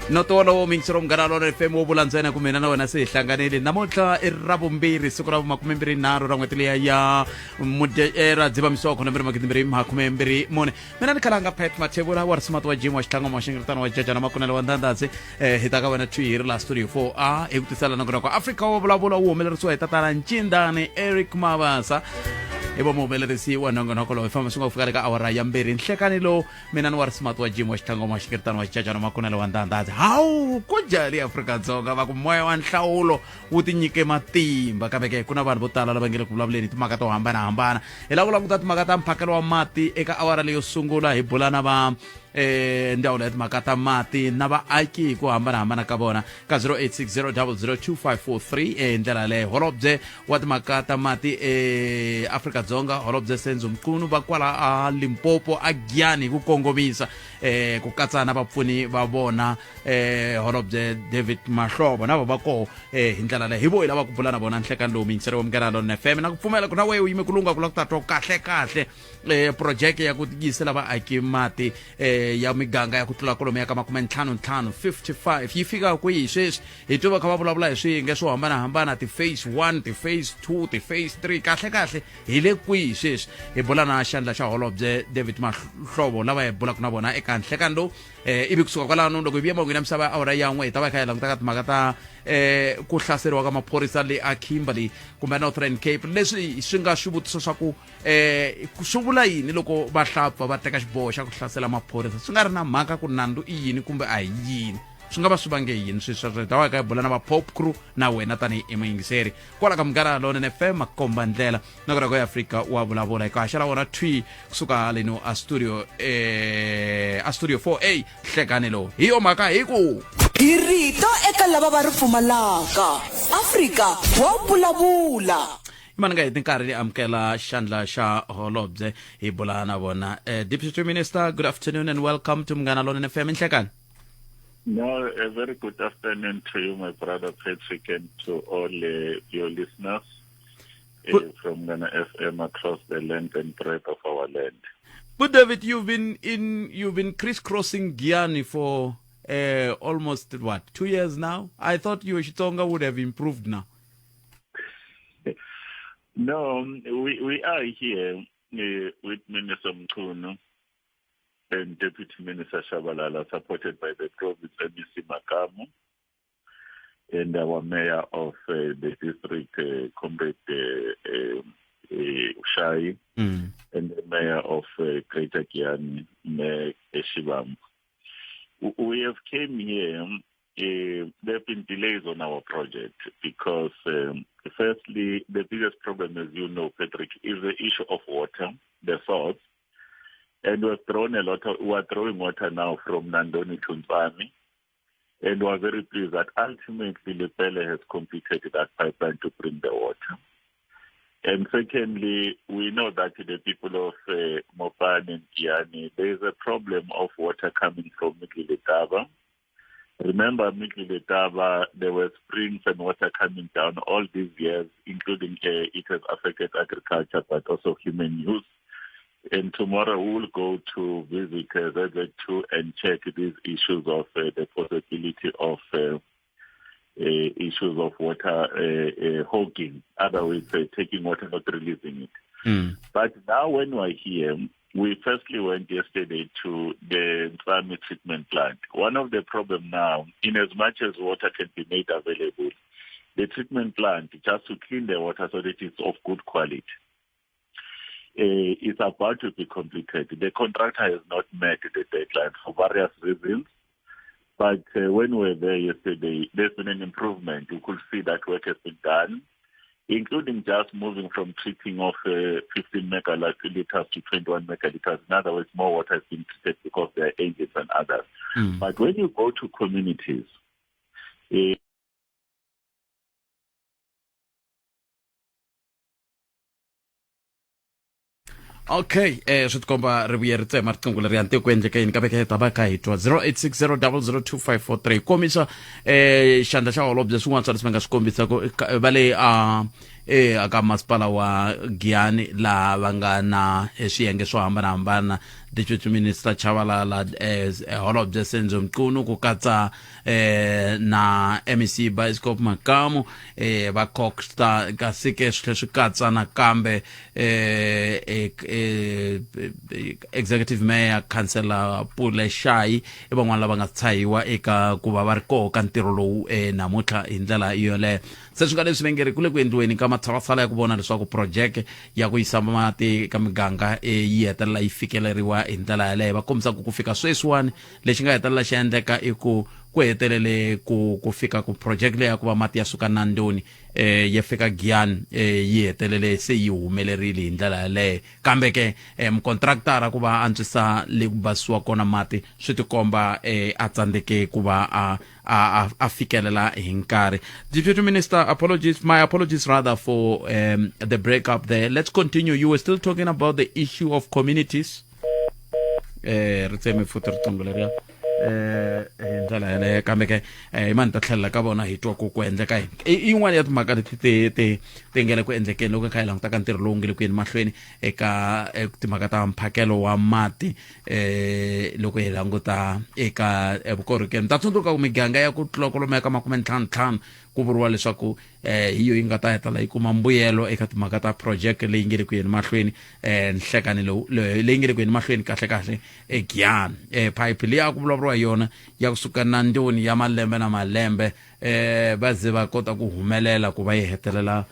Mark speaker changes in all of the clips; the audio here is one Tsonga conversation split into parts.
Speaker 1: Noto wolowo muyingiseri wa Munghana Lonene FM wo vula ntsena ku mina na wena se hi hlanganile. Namuntlha i Ravumbirhi, siku ra vumakumembirhi-nharhu ra n'hweti liya ya Mudya ra Dzivamisoko lembe ra 2024. Mina ni khalanga Pat Mathebula wa Risimati wa Jim wa Xitlangoma wa Xingiritano wa Jajana Makunele wa Ndhandhazi. Hi ta ka wena thwi hi ri laha studio 4A hi ku tisela nongonoko Afrika wa vulavula wu humelerisiwa hi tatana Ncindani Eric Mabasa. Hi vo muhumelerisi wa nongonoko lowu hi famba swi nga ku fika le ka awara ya mbirhi nhlekani lowu mina ni wa Risimati wa Jim wa Xitlangoma wa Xingiritano wa Xijajana Makunele wa Ndhandhazi. Hawu ku njhani Afrika-Dzonga va ku moya wa nhlawulo wu tinyike matimba kambe ke ku na vanhu vo tala lava nge le ku vulavuleni hi timhaka to hambanahambana. Hi lava ku languta timhaka ta mphakelo wa mati eka awara leyo sungula hi bula na va ndzawulo ya timhaka ta mati na vaaki hi ku hambanahambana ka vona ka 0860002543. Hi ndlela yaleyo holobye wa timhaka ta mati eAfrika-Dzonga holobye Senzo Mchunu va kwala a Limpopo a Giyani hi ku kongomisa ku katsa na vapfuni va vona holobye David Mahlobo na va va koho hi ndlela leyi hi vo hi lava ku bula na vona nhlekani lowu muyingiseri wa Munghana Lonene FM na ku pfumela ku na wehe u yime ku lungha ku lava ku ta twa kahle kahle projeke ya ku yisela vaaki mati ya miganga ya ku tlula kwalomu ya ka makume ntlhanu ntlhanu 55 yi fika kwihi sweswi. Hi twe va kha va vulavula hi swiyenge swo hambanahambana ti-phase 1, ti-phase 2, ti-phase 3 kahle kahle hi le kwihi sweswi. Hi bula na xandla xa holobye David Mahlobo lava hi bulaka na vona eka nhlekani lowu ivi kusuka kwalano loko hi vuya mavokweni ya misava ya awara yan'we hi ta va hi kha hi languta ka timhaka ta ku hlaseriwa ka maphorisa le a Kimberley kumbe Northern Cape leswi swi nga swivutiso swa ku swi vula yini loko vahlapfa va teka xiboho xa ku hlasela maphorisa swi nga ri na mhaka ku nandzu i yini kumbe a hi yini swi nga va swi vange yini swi sweswo. Hi ta va hi kha hi bula na va Pop Crew na wena tanihi muyingiseri kwala ka Munghana Lonene FM makomba ndlela na kona ya Afrika wa vulavula hi ku haxela wona thwi kusuka haleno a studio a studio 4A hlekani lowu hi yo mhaka hi ku
Speaker 2: Hi rito eka lava va ri pfumalaka. Afrika wa vulavula.
Speaker 1: Imani nga heti nkarhi ni amukela xandla xa holobye hi bula na vona. Deputy Minister, good afternoon and welcome to Munghana Lonene FM nhlekani.
Speaker 3: No, a very good afternoon to you, my brother Patrick, and to all your listeners from Munghana FM across the length and breadth of our land.
Speaker 1: But David, you've been crisscrossing Giyani for almost what, 2 years now? I thought your Xitsonga would have improved now.
Speaker 3: No, we are here with Minister Mchunu and Deputy Minister Shabalala, supported by the province MEC Makamu and our mayor of the district, Comrade Shai, and the mayor of Greater Giyani, Mayor Shivambu. We have came here. There have been delays on our project because, firstly, the biggest problem, as you know, Patrick, is the issue of water, the source. And we've thrown a lot of, we are throwing water now from Nandoni to Ntswami. And we are very pleased that ultimately Lepelle has completed that pipeline to bring the water. And secondly, we know that the people of Mopani and Giyani, there is a problem of water coming from Mdluli-Letaba. Remember, Mdluli-Letaba, there were springs and water coming down all these years, including it has affected agriculture, but also human use. And tomorrow we will go to visit ZZ2 and check these issues of the possibility of issues of water hogging, otherwise taking water, not releasing it. But now when we're here, we firstly went yesterday to the Ntswami treatment plant. One of the problems now, in as much as water can be made available, the treatment plant, just to clean the water so that it's of good quality, is about to be completed. The contractor has not met the deadline for various reasons. But when we were there yesterday, there's been an improvement. You could see that work has been done, including just moving from treating of 15 megaliters to 21 megaliters. In other words, more water has been treated because there are agents and others. But when you go to communities,
Speaker 1: Okay, swi tikomba ri vuye ri tsema riqingho leri ya ntiko endleke yini kambe ke ta va kha hi twa 0860002543 komisa xandla xa holobye swin'wana swa leswi va nga swi kombisa ku va le a aka masipala wa Giyani laha va nga na swiyenge swo hambanahambana. Deputy Minister Chabalala, Holobye Senzo Mchunu, ku katsa na MEC Bioscope Makamu, va Coxstar, kasi ke swi tlhela swi katsa nakambe Executive Mayor Councillor Pule Shayi, i van'wana lava nga tshahiwa eka ku va va ri koho ka ntirho lowu namuntlha hi ndlela yoleyo. Se swi nga leswi va nge ri ku le ku endliweni ka matshalatshala ya ku vona leswaku projeke ya ku yisa mati ka miganga yi hetelela yi fikeleriwa hi ndlela yaleyo. Va kombisa ku ku fika sweswiwani lexi nga hetelela xi endleka i ku ku hetelele ku ku fika ku project leyi ya ku va mati ya suka Nandoni ya fika Giyani yi hetelele se yi humelerile hi ndlela yaleyo. Kambe ke mukontraktara ku va antswisa le ku basisiwa kona mati swi tikomba a tsandzeke ku va a a a fikelela hi nkarhi. Deputy Minister, apologies, my apologies rather for the breakup there. Let's continue. You were still talking about the issue of communities. Ri tseme futhi riqingho leriya hi ndlela yeleyo, kambe ke hi mani ta tlhelela ka vona hi twa ku ku endleka yini. I yin'wana ya timhaka leti ti ti ti nge le ku endlekeni loko hi kha hi languta ka ntirho lowu nge le ku yeni mahlweni eka timhaka ta mphakelo wa mati loko hi languta eka vukorhokeri. Mi ta tsundzuka ku miganga ya ku tlula kwalomuya ka makumentlhanu-ntlhanu ku vuriwa leswaku hi yo yi nga ta hetelela yi kuma mbuyelo eka timhaka ta project leyi nge le ku yeni mahlweni nhlekani lowu leyi nge le ku yeni mahlweni kahle kahle eGiyani, pipe leyi a ku vulavuriwa hi yona ya kusuka Nandoni ya malembe na malembe, va ze va kota ku humelela ku va yi hetelela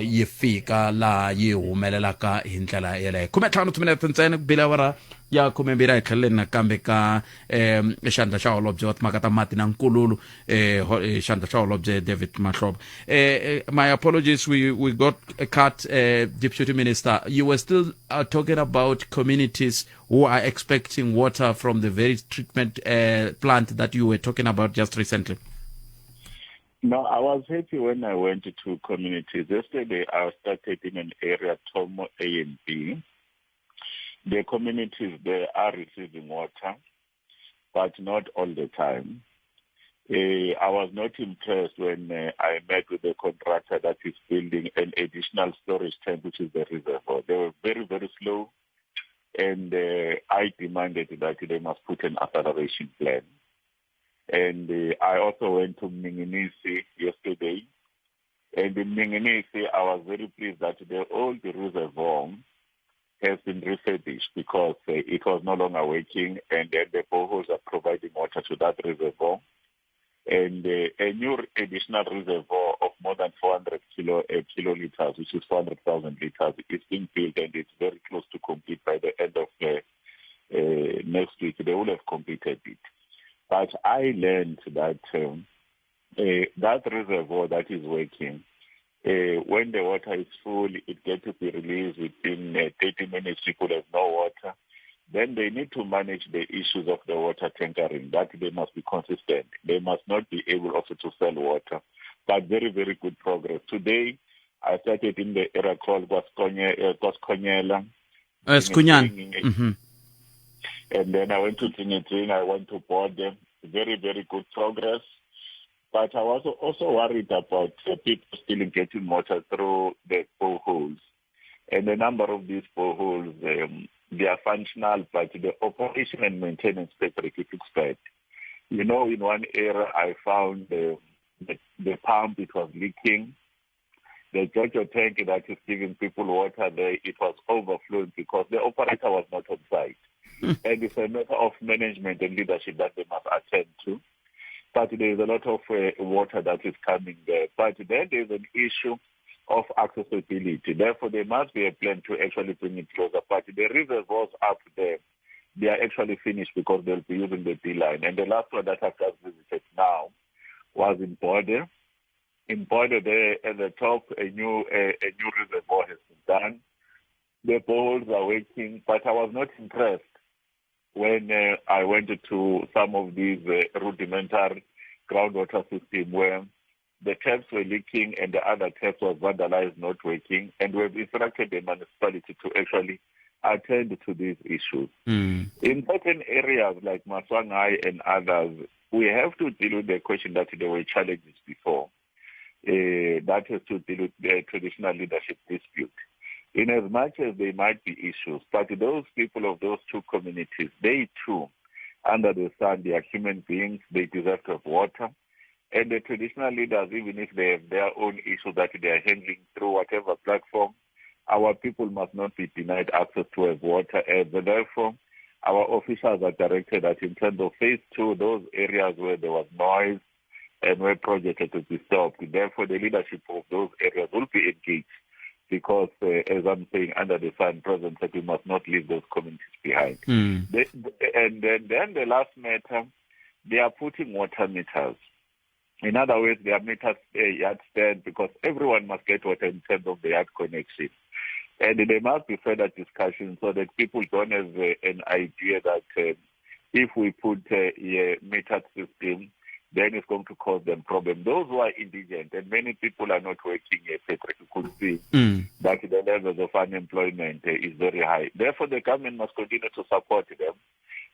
Speaker 1: yi fika laha yi humelelaka hi ndlela yeleyo. 15 timinete ntsena ku bile awara ya 12. A hi tlheleleni nakambe ka xandla xa holobye wa timhaka ta mati na nkululu, xandla xa holobye David Mahlobo. My apologies, we got cut. Deputy Minister, you were still talking about communities who are expecting water from the very treatment plant that you were talking about just recently.
Speaker 3: No, I was happy when I went to communities. Yesterday, I started in an area, Tomo A and B. The communities there are receiving water, but not all the time. I was not impressed when I met with the contractor that is building an additional storage tank, which is the reservoir. They were very, very slow, and I demanded that they must put an acceleration plan. And I also went to Minginisi yesterday. And in Minginisi, I was very pleased that the old reservoir has been refurbished because it was no longer working, and then the boreholes are providing water to that reservoir. And a new additional reservoir of more than 400 kiloliters, which is 400,000 liters, is being built, and it's very close to complete by the end of next week. They will have completed it. But I learned that that reservoir that is working, when the water is full, it gets to be released within 30 minutes. People have no water. Then they need to manage the issues of the water tankering, that they must be consistent. They must not be able also to sell water. But very, very good progress. Today, I started in the area called Kwaskonyela.
Speaker 1: Skunyan.
Speaker 3: And then I went to Tingiting, I went to Bode. Very, very good progress. But I was also worried about people still getting water through the boreholes. And a number of these boreholes, they are functional, but the operation and maintenance paper is bad. You know, in one area I found the pump, it was leaking. The Jojo tank that is giving people water there, it was overflowing because the operator was not on site. And it's a matter of management and leadership that they must attend to. But there is a lot of water that is coming there. But then there's an issue of accessibility. Therefore, there must be a plan to actually bring it closer. But the reservoirs up there, they are actually finished because they'll be using the D-line. And the last one that I've just visited now was in Bode. In Bode there, at the top, a new reservoir has been done. The boreholes are working, but I was not impressed when I went to some of these rudimentary groundwater system where the taps were leaking and the other taps were vandalized, not working. And we've instructed the municipality to actually attend to these issues. In certain areas like Maswangai and others, we have to deal with the question that there were challenges before. That has to deal with the traditional leadership dispute. In as much as there might be issues, but those people of those two communities, they too, under the sun, they are human beings, they deserve to have water. And the traditional leaders, even if they have their own issues that they are handling through whatever platform, our people must not be denied access to have water. And therefore, our officials are directed that in terms of phase two, those areas where there was noise and where projects had to be stopped, therefore the leadership of those areas will be engaged because, as I'm saying, under the sun, President said we must not leave those communities behind. And then the last matter, they are putting water meters. In other words, they are meters yard stand because everyone must get water in terms of the yard connection. And there must be further discussion so that people don't have an idea that if we put a metered system, then it's going to cause them problems. Those who are indigent, and many people are not working, Patrick, you could see that the levels of unemployment is very high. Therefore, the government must continue to support them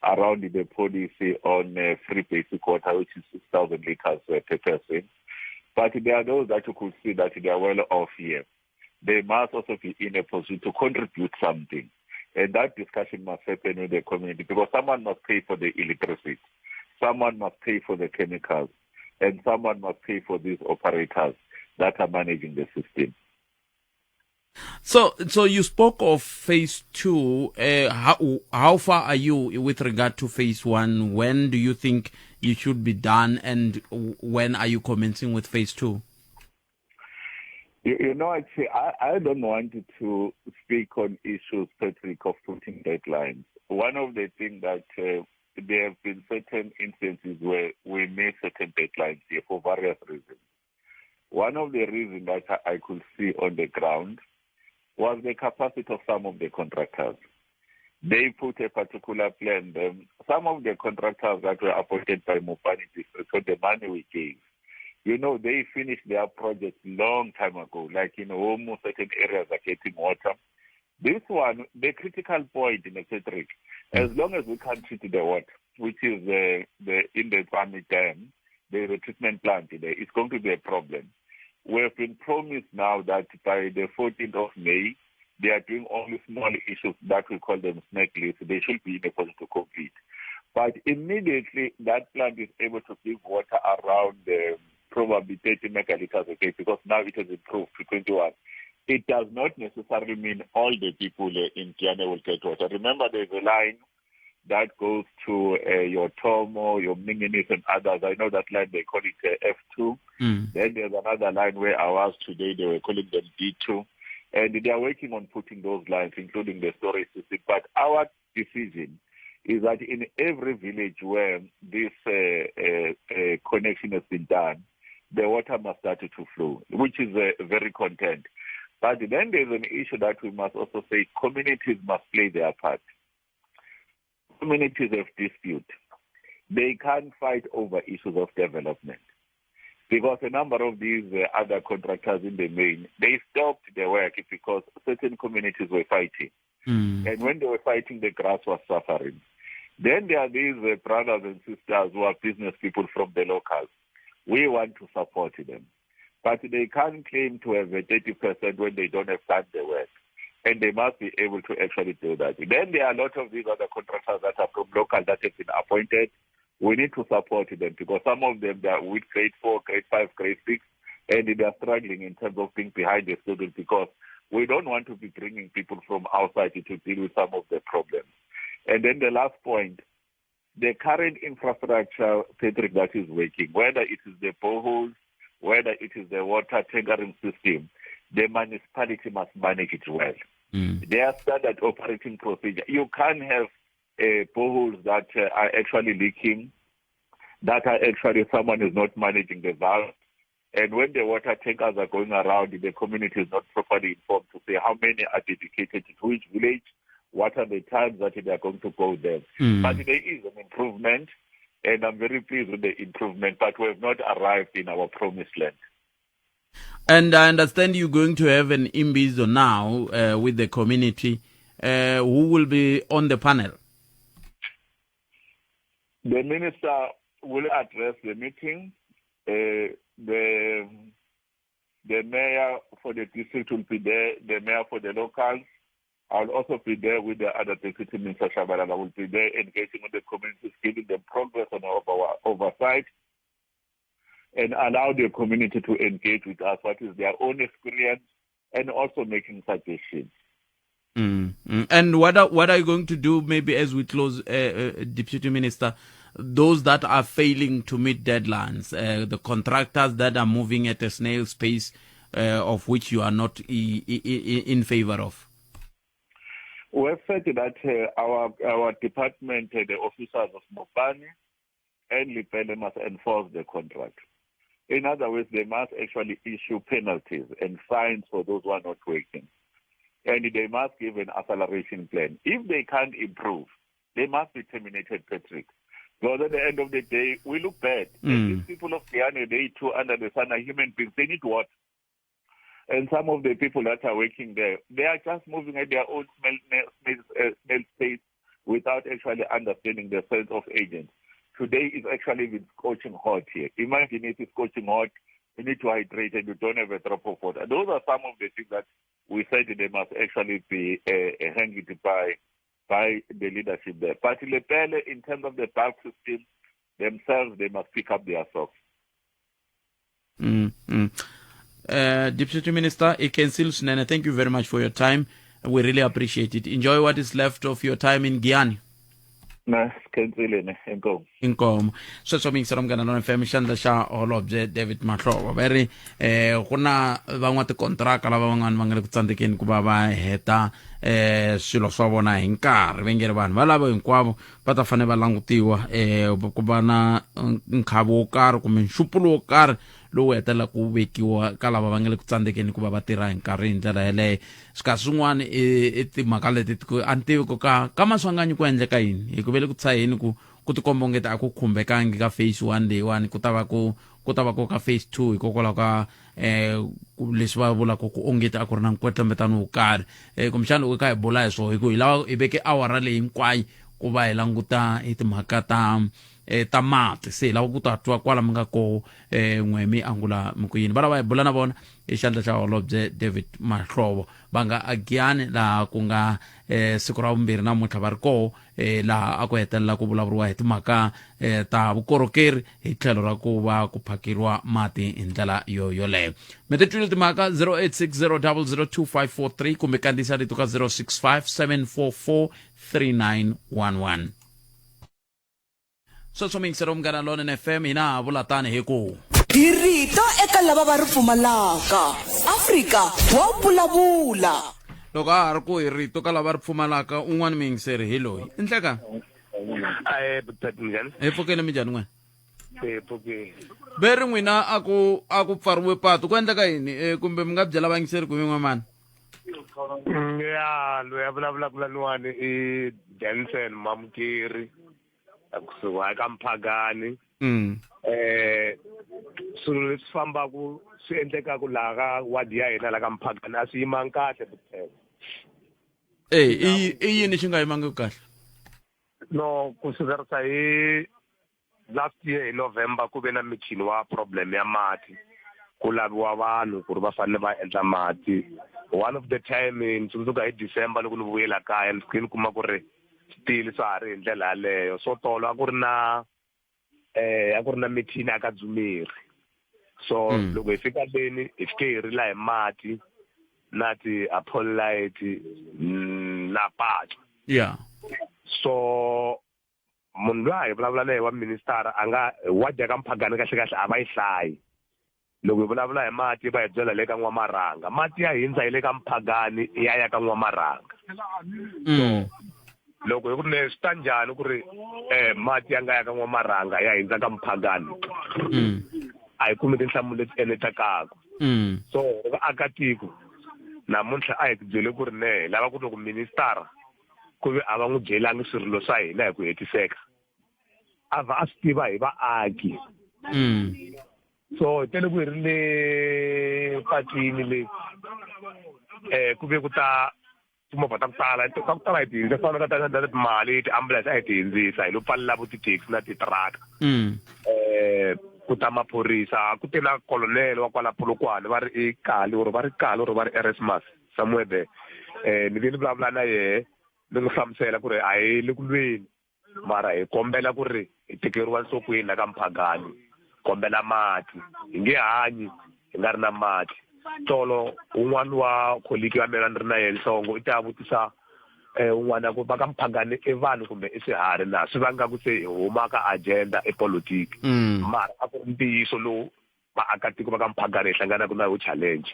Speaker 3: around the policy on free basic water, which is 6,000 liters per person. But there are those that you could see that they are well off here. They must also be in a position to contribute something. And that discussion must happen with the community because someone must pay for the electricity. Someone must pay for the chemicals, and someone must pay for these operators that are managing the system.
Speaker 1: So you spoke of phase two. How far are you with regard to phase one? When do you think you should be done, and when are you commencing with phase two?
Speaker 3: You know, actually, I don't want to speak on issues, Patrick, of putting deadlines. One of the things that there have been certain instances where we miss certain deadlines here for various reasons. One of the reasons that I could see on the ground was the capacity of some of the contractors. They put a particular plan. Some of the contractors that were appointed by Mopani District, so the money we gave, you know, they finished their project long time ago. Like in almost certain areas are getting water. This one, the critical point in the Patrick, as long as we can't treat the water, which is the in the Tsami Dam, the treatment plant there, it's going to be a problem. We have been promised now that by the 14th of May, they are doing only small issues that we call them snake lists. They should be in a position to complete. But immediately that plant is able to give water around probably 30 megaliters a day, because now it has improved to 21. It does not necessarily mean all the people in Giyani will get water. Remember, there's a line that goes to your Tomo, your Minginis, and others. I know that line, they call it F2. Then there's another line where I was today, they were calling them D2. And they are working on putting those lines, including the storage system. But our decision is that in every village where this connection has been done, the water must start to flow, which is very content. But then there's an issue that we must also say communities must play their part. Communities have dispute. They can't fight over issues of development because a number of these other contractors in the main, they stopped their work because certain communities were fighting. And when they were fighting, the grass was suffering. Then there are these brothers and sisters who are business people from the locals. We want to support them. But they can't claim to have a 30% when they don't have done the work. And they must be able to actually do that. Then there are a lot of these other contractors that are from local that have been appointed. We need to support them because some of them, they are with grade 4, grade 5, grade 6, and they are struggling in terms of being behind the schedule because we don't want to be bringing people from outside to deal with some of the problems. And then the last point, the current infrastructure, Patrick, that is working, whether it is the boreholes, whether it is the water tankering system, the municipality must manage it well. Their standard operating procedure. You can't have boreholes that are actually leaking, that are actually someone is not managing the valve. And when the water tankers are going around, the community is not properly informed to say how many are dedicated to which village, what are the times that they are going to go there. But there is an improvement, and I'm very pleased with the improvement, but we have not arrived in our promised land.
Speaker 1: And I understand you're going to have an imbizo now with the community. Who will be on the panel?
Speaker 3: The minister will address the meeting. The The mayor for the district will be there, the mayor for the locals. I'll also be there with the other deputy minister, Shabalala, will be there engaging with the communities, giving them progress on our oversight, and allow the community to engage with us, what is their own experience, and also making suggestions.
Speaker 1: And what are you going to do maybe as we close, Deputy Minister, those that are failing to meet deadlines, the contractors that are moving at a snail's pace, of which you are not in favor of?
Speaker 3: We have said that our department, the officers of Mopani and Lepelle must enforce the contract. In other words, they must actually issue penalties and fines for those who are not working. And they must give an acceleration plan. If they can't improve, they must be terminated, Patrick. Because at the end of the day, we look bad. And these people of Giyani, they too, under the sun, are human beings. They need water. And some of the people that are working there, they are just moving at their own smell space without actually understanding the sense of agents. Today is actually been scorching hot here. Imagine if it's scorching hot, you need to hydrate and you don't have a drop of water. Those are some of the things that we said they must actually be handled by the leadership there. But Lepelle, in terms of the bulk system themselves, they must pick up their socks.
Speaker 1: Deputy Minister Ikensil Sunene, thank you very much for your time. We really appreciate it. Enjoy what is left of your time in Giyani.
Speaker 3: Na khensile inkomo.
Speaker 1: Inkomo. Sweswo miyingisela Munghana Lona FM, xandla xa holobye David Mahlobo. Va ri ku na van'wa tikontraka lava van'wana va nga le ku tsandzekeni ku va va heta swilo swa vona hi nkarhi. Va nge ri vanhu valavo hinkwavo va ta fanele va langutiwa ku va na nkhavi wo karhi kumbe nxupulo wo karhi lowu hetelelaka ku vekiwa ka lava va nga le ku tsandzekeni ku va va tirha hi nkarhi hi ndlela yeleyo. Swika swin'wana i timhaka leti a ni tivi ku ka Maswanganyi ku endleka yini, hi ku ve le ku tshaheni ku tikomba ongeti a ku khumbekangi ka phase 1 leyiwani, ku ta va ku ku ta va ku ka phase 2 hikokwalaho ka leswi va vulaka ku ongeti a ku ri na nkwetlembetano wo karhi. Kumbexana u ka hi bula hi swoho, hi ku hi lava hi veke awara leyi hinkwayo ku va hi languta hi timhaka ta mati. Se hi lava ku ta twa kwala mi nga koho, n'we mi angula mi ku yini. Va lava hi bula na vona i xandla xa holobye David Mahlobo, va nga aGiyani laha ku nga siku ra vumbirhi namuntlha va ri koho, laha a ku hetelela ku vulavuriwa hi timhaka ta vukorhokeri hi tlhelo ra ku va ku phakeriwa mati hi ndlela yo yoleyo. Mi ti twile timhaka 0860002543 kumbe kandziyisa rito ka 0657443911. Sweswo miyingiselo Munghana Lonene FM, hina ha vula tani hi ku
Speaker 2: hi rito eka lava va ri pfumalaka. Afrika wa vulavula.
Speaker 1: Loko a ha ri ku hi rito ka lava ri pfumalaka, un'wana miyingiseri hi loyi. I nhleka?
Speaker 4: Ae, butati njhani?
Speaker 1: Hi pfukile, minjhani n'wina?
Speaker 4: Hi pfukile.
Speaker 1: Ve ri n'wina a ku pfariwe patu, ku endleka yini? Kumbe mi nga byela vayingiseri ku vin'we mani?
Speaker 4: Ya, loyi a vulavulaka laniwani i Jensen Mamukeri, kusuka ka Mphagani. Swilo leswi fambaka swi endlekaka laha ka wadi ya hina la ka Mphagani a swi yimangi kahle vuthelo.
Speaker 1: I yini xi nga yimangi kahle?
Speaker 4: No, ku sukerisa hi last year hi November ku ve na meeting wa problem ya mati, ku laviwa vanhu ku ri va fanele va endla mati. One of the time ni tsundzuka hi December loko ni vuyela kaya ni fike ni kuma ku ri still swa ha ri hi ndlela yaleyo. So tolo a ku ri na meeting a ka Dzumeri. So loko hi fika leni hi fike hi rila hi mati na ti apolite na patu. So munhu loyi a hi vulavula na yena wa minister a nga wa dya ka Mphagani kahle kahle a va yi hlayi. Loko hi vulavula hi mati va hi byela le ka N'wamarhanga, mati ya hindza hi le ka Mphagani ya ya ka N'wamarhanga. Loko hi ku ne swi ta njhani ku ri mati ya nga ya ka N'wamarhanga ya hindza ka Mphagani, a hi kumi tinhlamulo leti enetakaka. So vaakatiko namuntlha a hi ti byele ku ri ne hi lava ku loko minister ku ve a va n'wi byelangi swirilo swa hina hi ku hetiseka, a va a swi tiva hi vaaki. So hi tele ku hi ri le patwini le, ku ve ku ta timovha ta ku tala, ta ku tala hi ti hundzisa, fana ta ta timali, ti-ambulance a hi ti hundzisa, hi lo pfalela vo ti-taxi na ti-truck. Ku ta maphorisa, ku te na colonel wa kwala Polokwane, va ri i Kali or va ri Kali or va ri Erasmus somewhere there. Ni ve ni vulavula na yehe ni n'wi hlamusela ku ri a hi le ku lweni mara hi kombela ku ri hi tekeriwa nhlokweni la ka Mphagani, kombela mati, hi nge hanyi hi nga ri na mati. Tolo un'wana wa colleague ya mina ni ri na yena nhlongo i ta vutisa un'wana ku va ka Mphagani i vanhu kumbe i swiharhi na, swi vanga ku se hi huma ka agenda i politiki. Mara a ku ri ntiyiso lowu vaakatiko va ka Mphagani hi hlanganaka na yo challenge.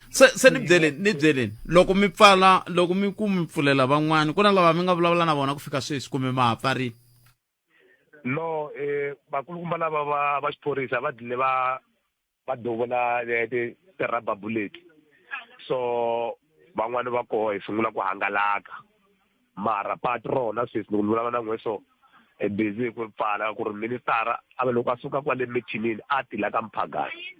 Speaker 1: Se ni byeleni, ni byeleni loko mi pfala, loko mi ku mi pfulela van'wani, ku na lava mi nga vulavula na vona ku fika sweswi kumbe ma ha pfarile?
Speaker 4: No, vakulukumba lava va xiphorisa va dlile va duvula ti-rubber bullet, so van'wani va koho hi sungula ku hangalaka, mara patu rona sweswi loko ni vulavula na n'we so hi busy hi ku pfala ku ri ministara a va loko a suka kwale mithinini a ti la ka Mphagani.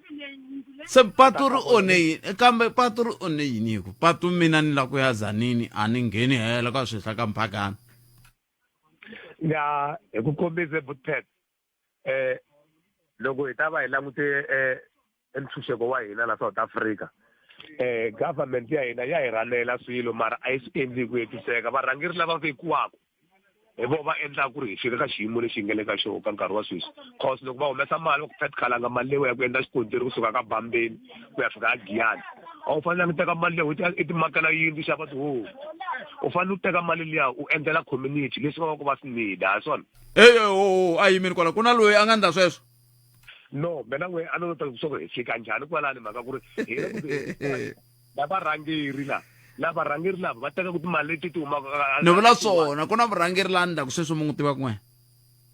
Speaker 1: Se patu ri one yini? Kambe patu ri one yini? Hi ku patu mina ni la ku ya Zanini, a ni ngheni hela ka swihla ka Mphagani.
Speaker 4: Ya, hi ku kombise Bootpad, loko hi ta va hi langute ntshunxeko wa hina la South Africa, government ya hina ya hi rhanela swilo mara a yi swi endli hi ku hetiseka. Varhangeri lava vekiwaka hi vo va endlaka ku ri hi fika ka xiyimo lexi hi nga le ka xona ka nkarhi wa sweswi, cause loko va humesa mali va ku Pat Khalanga mali leyi ya ku endla xikontiri kusuka ka Bambeni ku ya fika a Giyani, a wu fanelanga u teka mali leyi u i timakela yindlu xava tihomu, u fanele u teka mali liya u endlela community leswi va va ku va swi need, ha swona.
Speaker 1: Ey, o a yimeni kwala, ku na loyi a nga ndla sweswo?
Speaker 4: No, mina n'we a no ta swa ku hi fika njhani kwalani, mhaka ku ri hi le ku la varhangeri la la varhangeri lava va tekaka timali leti ti humaka.
Speaker 1: Ni vula swona, ku na vurhangeri la ndlaku sweswo mi n'wi tivaka n'we?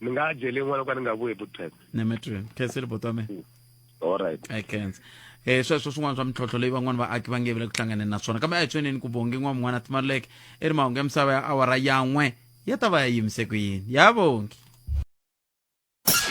Speaker 4: Ni nga byeli n'wana ka ni nga vuyi Bootpad.
Speaker 1: Nemetrini khensile buti wa mina.
Speaker 4: All right.
Speaker 1: I khensa. Sweswo swin'wana swa mintlhontlho leyi van'wana vaaki va nge vi le ku hlanganeni na swona, kambe a hi tshweneni ku Bongi n'wa mun'wana Timaluleke i ri mahungu ya misava ya awara yan'we ya ta va ya yimise ku yini ya Bongi.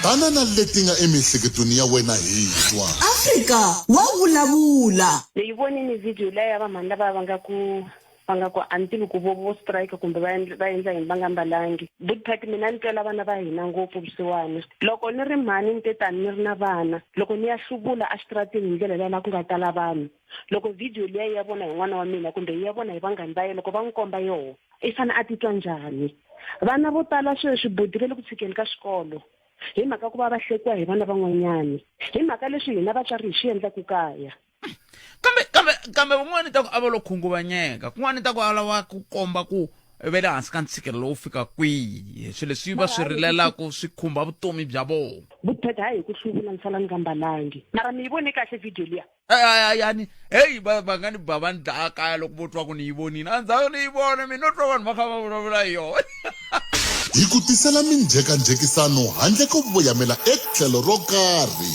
Speaker 5: Tana na leti nga emiehleketweni ya wena hi twa.
Speaker 2: Afrika wa vulavula.
Speaker 6: Ni yi vonini video liya ya vamhani lava va nga ku va nga ku a ni tivi ku vo vo strike kumbe va endla va endla yini va nga mbalangi. Bootpat mina ni twela vana va hina ngopfu vusiwana. Loko ni ri mhani ni te tani ni ri na vana, loko ni ya hluvula exitarateni hi ndlela liya la ku nga tala vanhu, loko video liya yi ya vona hi n'wana wa mina kumbe yi ya vona hi vanghani va yena loko va n'wi komba yoho, i fane a titwa njhani? Vana vo tala sweswi buti va le ku tshikeni ka xikolo hi mhaka ku va va hlekiwa hi vana van'wanyani hi mhaka leswi hina vatswari hi swi endlaku kaya.
Speaker 1: Kambe kambe kambe van'wani ta ku a va lo khunguvanyeka, kun'wani ta ku a lava ku komba ku va le hansi ka ntshikelelo lowu fika kwihi, swilo leswi va swi rilelaka swi khumba vutomi bya vona.
Speaker 6: Vupheta hayi hi ku hluvula ni sala ni nga mbalangi. Mara mi yi vone kahle video liya?
Speaker 1: Yani heyi va nga ni ba va ni dlaya kaya loko vo twa ku ni yi vonile, a ndzhaku ni yi vona mina no twa vanhu va kha va vulavula hi yona.
Speaker 5: Hi ku tisela minjhekanjhekisano handle ko voyamela etlhelo ro karhi.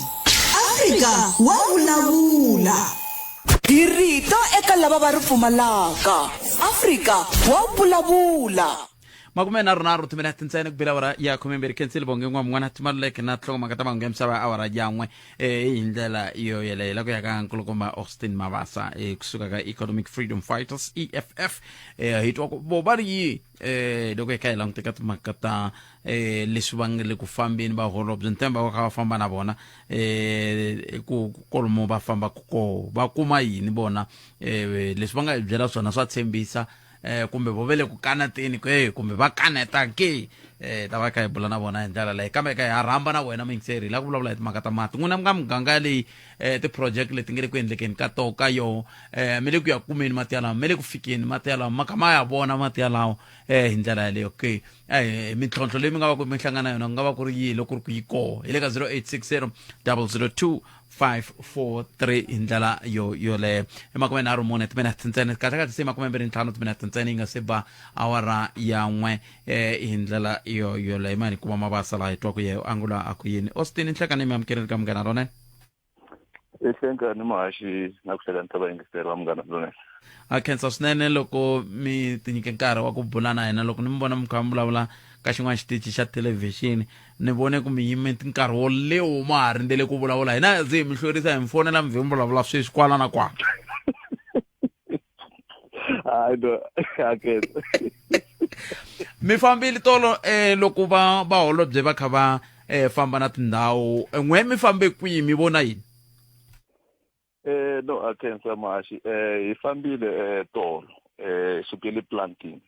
Speaker 2: Afrika wa vulavula. Hi rito eka lava va ri pfumalaka. Afrika wa vulavula.
Speaker 1: 33 timinete ntsena ku bela awara ya 12. Khensile Bonge n'wa mun'wana Timaluleke na nhlokomhaka ta mahungu ya misava ya awara yan'we. Hi ndlela yo yeleyo ku ya ka nkulukumba Austin Mabasa kusuka ka Economic Freedom Fighters, EFF, hi twa ku vo va ri yi loko hi kha hi languteka timhaka ta leswi va nga le ku fambeni va holobye ntemba va kha va famba na vona ku kolomo va fambaka koho va kuma yini vona, leswi va nga hi byela swona swa tshembisa, kumbe vo ve le ku kaneteni ke kumbe va kaneta ke, ta va kha hi bula na vona hi ndlela leyi. Kambe ka ha rhamba na wena muyingiseri, hi lava ku vulavula hi timhaka ta mati. N'wina mi nga muganga leyi, ti-project leti nge le ku endlekeni ka to ka yoho, mi le ku ya kumeni mati yalawo, mi le ku fikeni mati yalawo, ma kha ma ya vona mati yalawo, hi ndlela yaleyo ke, mintlhontlho leyi mi nga va ku mi hlangana na yona ku nga va ku ri yihi loko ku ri ku yi koho? Hi le ka 0860 002 543 hi ndlela yo yoleyo. I 34 timinete ntsena, kahle kahle se 25 timinete ntsena yi nga se ba awara ya n'we, hi ndlela yo yoleyo. Mani kuma Mabasa laha hi twa ku ye u angula a ku yini. Austin, nhlekani mi amukeleni ka Munghana Lonene.
Speaker 3: Ehlekani muhaxi na ku hlekani ta vayingiseri va Munghana Lonene.
Speaker 1: A khensa swinene loko mi tinyike nkarhi wa ku bula na hina. Loko ni mi vona mi kha mi vulavula ka xin'wana xitichi xa thelevhixini, ni vone ku mi yime nkarhi wo lewo ma ha rindzele ku vulavula. Hina ze hi mi hlwerisa, hi mi fonela mi vhe mi vulavula sweswi kwala na kwala.
Speaker 3: Hayi no, akhetsa.
Speaker 1: Mi fambile tolo, loko va holobye va kha va eh, famba na tindhawu eh, n'we mi fambe kwihi mi vona yini
Speaker 3: Eh no a khensa muhaxi eh hi fambile eh tolo eh sukele planting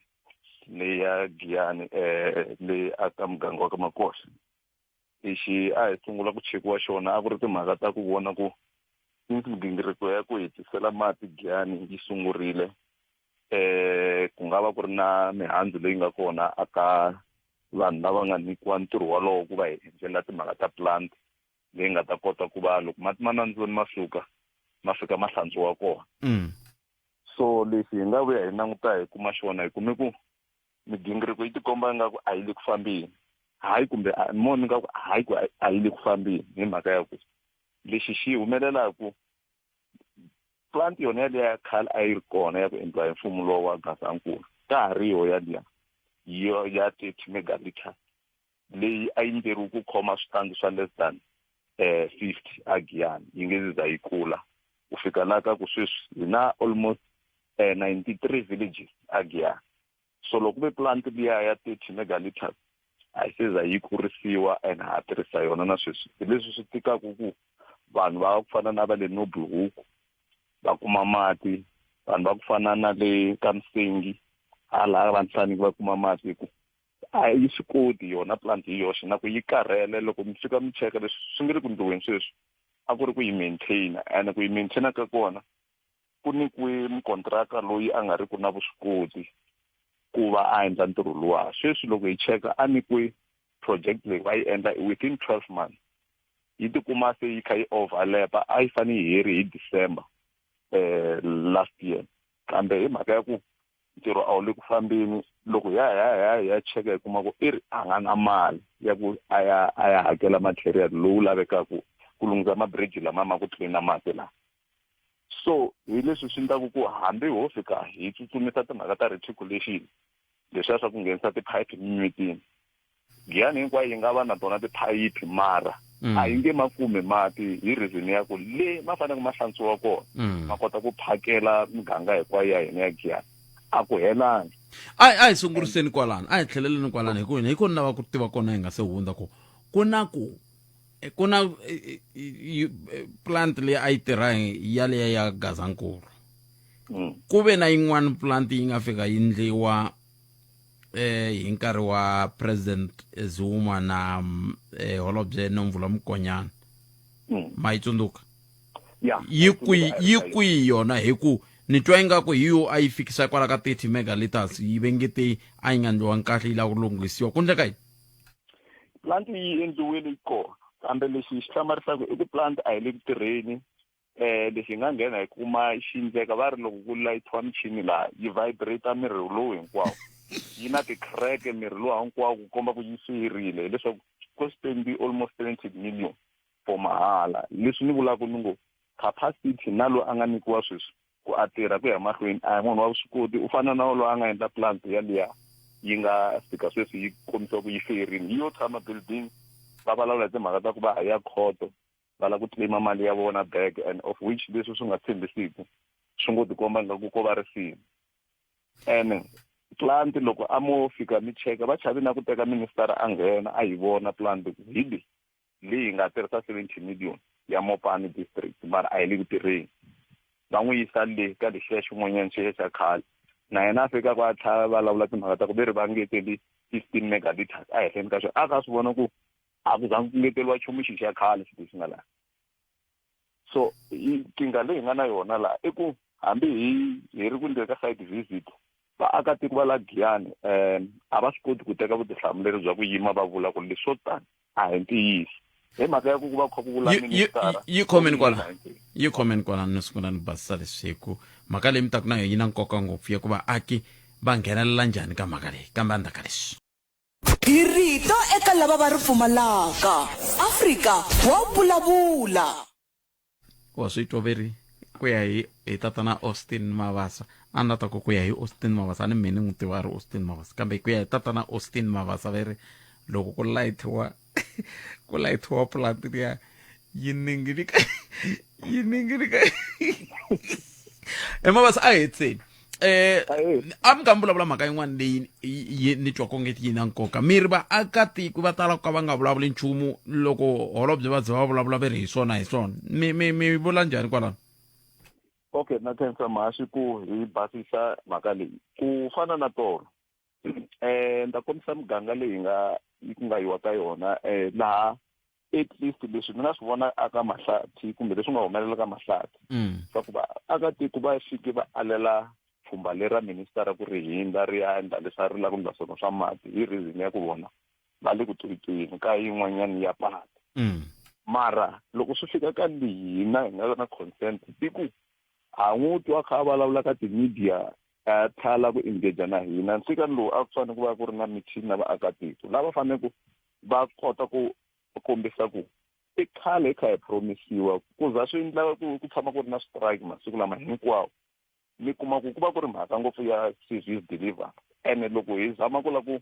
Speaker 3: leyi ya Giyani eh leyi aka muganga wa ka Makosi lexi a hi sungula ku chekiwa xona a ku ri timhaka ta ku vona ku since migingiriko ya ku hetisela mati Giyani yi sungurile eh ku nga va ku ri na mihandzu leyi nga kona aka vanhu lava nga nyikiwa ntirho wolowo ku va hi endlela timhaka ta plant leyi nga ta kota ku va loko mati ma nandzweni ma suka ma fika ma hlantswiwa kona mm. so leswi hi nga vuya hi languta hi kuma xona hi kume ku migingiriko yi tikomba ingaku a yi le ku fambeni hayi kumbe mo ni nga ku hayi ku a yi le ku fambeni hi mhaka ya ku lexi xi humelelaku plant yona yaliya ya khale a yi ri kona ya ku endliwa hi mfumo lowu wa Gazankulu ka ha ri yo yaliya yo ya 30 megaliters leyi a yi endleriwe ku khoma switandi swa less than eh 50 a Giyani yi nge za yi kula ku fika la ka ku sweswi hi na almost eh 93 villages a Giyani so loko ve plant liya ya 30 megaliters a yi se za yi kurisiwa and ha tirhisa yona na sweswi hi leswi swi tikaka ku vanhu va ku fana na va le Noble Hoek va kuma mati vanhu va ku fana na le ka Msengi hala va Nhlaniki va kuma mati hi ku a yi swi koti yona plant hi yoxe na ku yi karhele loko mi fika mi cheka leswi swi nge le ku ndliweni sweswi a ku ri ku yi maintainer and ku yi maintainer ka kona ku nyikiwe mukontraka loyi a nga ri ku na vuswikoti ku va a endla ntirho luwa sweswi loko hi cheka a nyikiwe project leyi va yi endla within 12 months yi tikuma se yi kha yi overlap a yi fanele yi heri hi December eh last year kambe hi mhaka ya ku ntirho a wu le ku fambeni loko ya ya ya ya cheka hi kuma ku i ri a nga na mali ya ku a ya a ya hakela material lowu lavekaka ku lunghisa mabridge lama ma ku tlina mati laha so hi leswi swi endlaku ku hambi ho fika hi tsutsumisa timhaka ta reticulation leswiya swa ku nghenisa tiphayiphi emimitini Giyani hinkwayo yi nga va na tona tiphayiphi mara mm. a yi nge ma kumi mati hi reason ya ku le ma fanele ma hlantswiwa kona mm. ma kota ku phakela miganga hinkwayo ya hina ya Giyani a ku helangi
Speaker 1: a a hi sunguriseni kwalano a hi tlheleleni kwalano hi ku hina hi kona lava ku tiva kona hi nga se hundza ku ku na ku ku na plant leyi a yi tirha yaleya ya Gazankulu mm. ku ve na yin'wana plant yi nga fika yi ndliwa eh hi nkarhi wa president Zuma na eh, holobye Nomvula Mokonyane mm. ma yi tsundzuka yi kwihi yi kwihi yona hi ku ni twa ingaku hi yo a yi fikisa kwala ka 30 megaliters yi vengete a yi nga ndliwangi kahle yi lava ku lunghisiwa ku ndleka yini
Speaker 3: plant yi endliwile yi kona kambe lexi xi hlamarisaka i ku plant a yi le ku tirheni eh lexi hi nga nghena hi kuma xi ndleka va ri loko ku layithiwa michini laha yi vibrate miri lowu hinkwawo yi na ti-crack miri lowu hinkwawo ku komba ku yi feyirile hileswaku ko spendi almost 70 million for mahala leswi ni vulaka ni ngo capacity na loyi a nga nyikiwa sweswi ku a tirha ku ya mahlweni a hi munhu wa vuswikoti u fana na loyi a nga endla plant yaliya yi nga fika sweswi yi kombisa ku yi feyirile yi yo tshama building va vulavula hi timhaka ta ku va ya khoto va lava ku claim mali ya vona back and of which leswi swi nga tshembisiki swi ngo tikomba nga ku ko va risimu ene plant loko a mo fika mi cheka va chavi na ku teka minister a nghena a yi vona plant ku hi leyi leyi nga tirhisa 70 million ya Mopani district mara a yi le ku tirheni va n'wi yisa le ka lexiya xin'wanyana xiya xa khale na yena a fika ku a tlhela vulavula timhaka ta ku ve ri va ngeteli 15 megaliters a hehleni ka swona a ka swi vona ku a ku zangi ku ngeteriwa nchumu xi xa khale xi lexi nga laha so nkingha leyi hi nga na yona laha i ku hambi hi hi ri ku ndleni ka site visit vaakatiko va la Giyani um a va swi koti ku teka vutihlamuleri bya ku yima va vula ku leswo tani a hi ntiyiso hi mhaka ya ku ku va kha ku vula
Speaker 1: ministara yi khomeni kwala yi khomeni kwala ni sungula ni basisa leswi hi ku mhaka leyi mi taku na yona yi na nkoka ngopfu ya ku vaaki va nghenelela njhani ka mhaka leyi kambe endzhaku ka leswi
Speaker 2: Hi rito eka lava va ri pfumalaka. Afrika wa vulavula.
Speaker 1: Wa swi twa ve ri ku ya hi hi tatana Austin Mabasa a ni ta ku ku ya hi Austin Mabasa a ni mina ni n'wi tiva a ri Austin Mabasa kambe ku ya hi tatana Austin Mabasa ve ri loko ku layithiwa ku layithiwa plant liya yi ningirika yi ningirika e Mabasa a hi hetseni. Eh
Speaker 3: Ahee.
Speaker 1: a mi nga mi vulavula mhaka yin'wana leyi yi- ni twaka onge yi na nkoka mi ri vaakatiko va tala ku ka va nga vulavuli nchumu loko holobye va ze va vulavula va ri hi swona hi swona mi mi mi vula njhani kwalano
Speaker 3: Okay, na khensa mhaxi ku hi basisa mhaka leyi. Ku fana na tolo, eh ni ta kombisa muganga leyi nga yi ku nga yiwa ka yona eh laha at least leswi ni nga swi vona aka Mahlathi kumbe leswi nga humelela ka Mahlathi swa ku vaakatiko va fike va alela pfhumba leri ra ministara ku ri hindza ri ya endla leswi a ri lava ku endla swona swa mati hi reason ya ku vona va le ku tuyituyeni ka yin'wanyana ya patu mara loko swi fika ka leyi hina hi nga na consent i ku ha n'wi twa a kha a vulavula ka ti-media a tlhala ku engage na hina nsikani lowu a ku fanele ku va ku ri na meeting na vaakatiko lava fanele ku va kota ku kombisa ku i khale hi kha hi promisiwa ku za swi endla ku ku tshama ku ri na strike masiku lama hinkwawo mi kuma ku ku va ku ri mhaka ngopfu ya service delivery ene loko hi zama ku la ku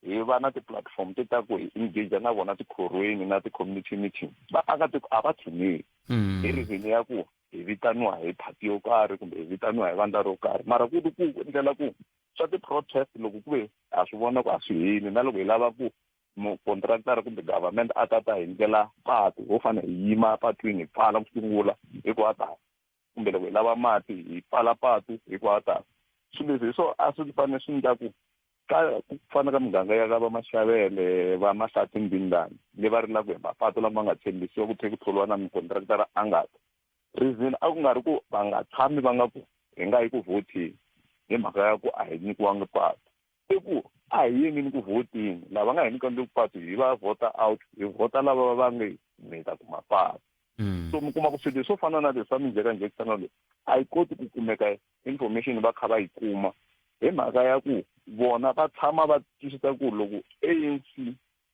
Speaker 3: hi va na ti-platform ti ta ku hi engage na vona tikhorweni na ti-community meeting vaakatiko a va tshuneli hi reason ya ku hi vitaniwa hi party yo karhi kumbe hi vitaniwa hi vandla ro karhi mara ku ri ku endlela ku swa ti-protest loko ku ve ha swi vona ku a swi heli na loko hi lava ku mukontraktara kumbe government a ta ta hi ndlela patu ho fanele hi yima patwini hi pfala ku sungula hi ku a ta kumbe loko hi lava mati hi pfala patu hi ku a ta swilo leswi hi swo a swi fanele swi endla ku ka ku fana ka muganga ya ka va Maxavele va Mahlathi Mbindani le va rilaka hi mapatu lama nga tshembisiwa ku tlhe ku tholiwa na mukontraktara a nga ta reason a ku nga ri ku va nga tshami va nga ku hi nga yi ku vhoteni hi mhaka ya ku a hi nyikiwangi patu i ku a hi yeni ni ku vhoteni lava nga hi nyikangi patu hi va vhota out hi vhota lava va nge mi ta kuma patu so mi kuma ku swilo swo fana na leswi swa minjhekanjhekisano leyi a yi koti ku kumeka information va kha va yi kuma hi mhaka ya ku vona va tshama va twisisa ku loko ANC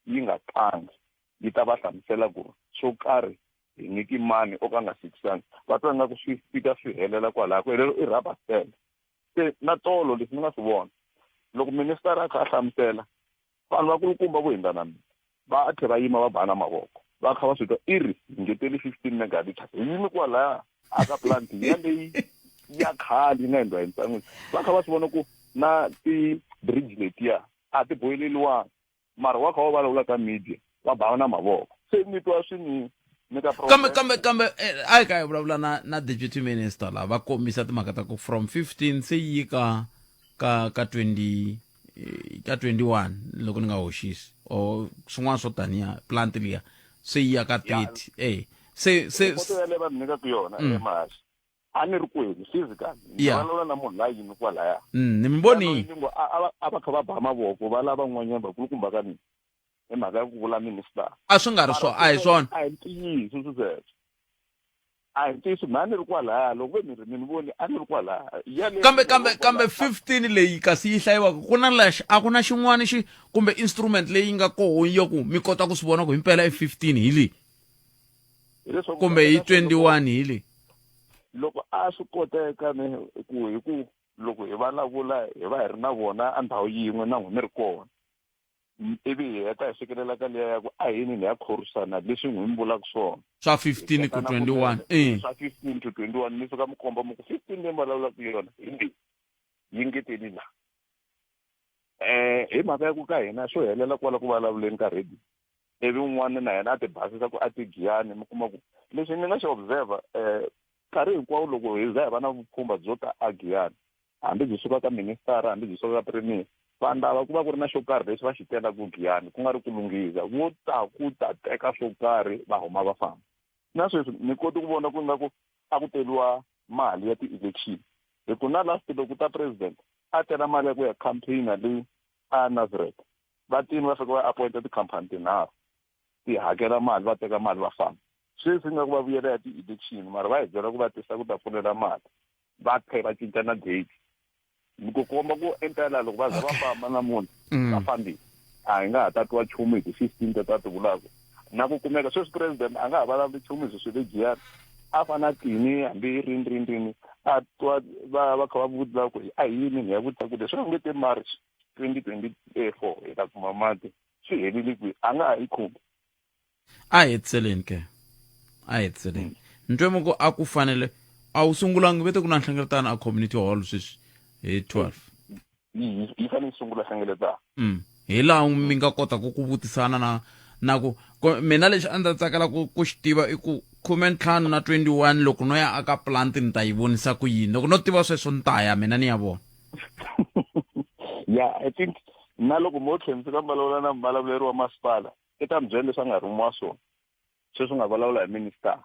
Speaker 3: yi nga tlangi yi ta va hlamusela ku swo karhi hi nyiki mani o ka nga fikisani va twa nga ku swi fika swi helela kwalaho ku helelo i rubber stamp se na tolo leswi ni nga swi vona loko minister a kha a hlamusela vanhu vakulukumba vo hindza na mina va tlhe va yima va bana mavoko va kha va swi twa i ri hi ngeteli 15 megaliters hi yimi kwalaya a ka plant yaleyi ya khale yi nga endliwa hi ntsangwini va kha va swi vona ku na ti-bridge letiya a ti boyeleliwanga mara wa kha wa vulavula ka media va ba na mavoko se ni twa swi ni nyika
Speaker 1: kambe kambe kambe eh, a hi ka hi vulavula na na deputy minister la va kombisa timhaka ta ku from 15 se yi ka ka ka 20 eh, ka 21 loko ni nga hoxisi or swin'wana swo taniya plant liya se yi ya ka 30 eh se se
Speaker 3: foto yaleyo va ni nyikaka yona emahaxi a ni ri kwini physical ni vulavula na munhu la yimi kwalaya
Speaker 1: ni mi vonile
Speaker 3: a va kha va ba mavoko va lava n'wanyana vakulukumba ka mina hi mhaka ya ku vula minister
Speaker 1: a swi nga ri swona a hi swona
Speaker 3: a hi ntiyiso swi sweswo a hi ntiyiso mina a ni ri kwalaya loko ve mi ri mi ni voni a ni ri kwalaya
Speaker 1: yaleyo kambe kambe kambe 15 leyi kasi yi hlayiwaka ku na lax a ku na xin'wana xi kumbe instrument leyi nga koho ya ku mi kota ku swi vona ku himpela i 15 hi leyi
Speaker 3: Hileswaku
Speaker 1: kumbe hi 21 hi leyi
Speaker 3: loko a swi koteka ni ku hi ku loko hi vulavula hi va hi ri na vona a ndhawu yin'we na n'wina mi ri kona ivi hi heta hi fikelela ka liya ya ku a hi yini hi ya khorwisana leswi n'wi mi vulaka swona
Speaker 1: swa 15 ku 21 eh
Speaker 3: swa 15 to 21 mi fika mi komba mi ku 15 leyi mi vulavulaka yona hi leyi yi ngeteli la eh hi mhaka ya ku ka hina swo helela kwala ku vulavuleni ka radio ivi un'wana na yena a ti basisa ku a ti giyani mi kuma ku leswi ni nga xi observer eh nkarhi hinkwawo loko hi za hi va na vupfhumba byo ta a giyani hambi byi suka ka ministara hambi byi suka ka premier vanhu lava ku va ku ri na xo karhi lexi va xi telaka giyani ku nga ri ku lunghisa vo ta ku ta teka swo karhi va huma va famba na sweswi ni koti ku vona ku nga ku a ku teliwa mali ya ti-election hi ku na last loko ta president a tela mali ya ku ya campaign-a le a Nazareth va tini va fika va appointa tikhampani tinharhu ti hakela mali va teka mali va famba sweswi nga ku va vuyela ya ti-election mara va hi byela ku va tisa ku ta pfulela mali va tlhe va cinca na date ku komba ku impela loko va za va famba namuntlha mm. va fambile a hi nga ha tatiwa nchumu hi ti-fifteen teti a ti vulaka na ku kumeka sweswi president a nga ha vulavuli nchumu hi swilo leswi a fana a tini hambi rini rini rini a twa va va kha va vutisa ku a hi yini hi ya vutisa ku leswi nge te march 2024 hi ta kuma mati swi helile kwihi a nga ha yi khumbi
Speaker 1: a hi hetiseleni ke a hi hetiseleni ni twe ku a ku fanele a wu sungulangi vete ku na nhlengeletano a community hall sweswi Hi 12.
Speaker 7: Yi fanele yi sungula hlengeletano.
Speaker 1: Hi laha mi nga kotaka ku vutisana na na ku mina lexi a ndzi ta tsakela ku xi tiva i ku 15 na 21 loko no ya aka plant ni ta yi vonisa ku yini. Loko no tiva sweswo ni ta ya mina ni ya vona.
Speaker 7: Yeah, I think na loko mo tlhela mi fika mi vulavula na muvulavuleri wa masipala i ta mi byela leswi a nga rhumiwa swona, sweswi nga vulavula hi minister.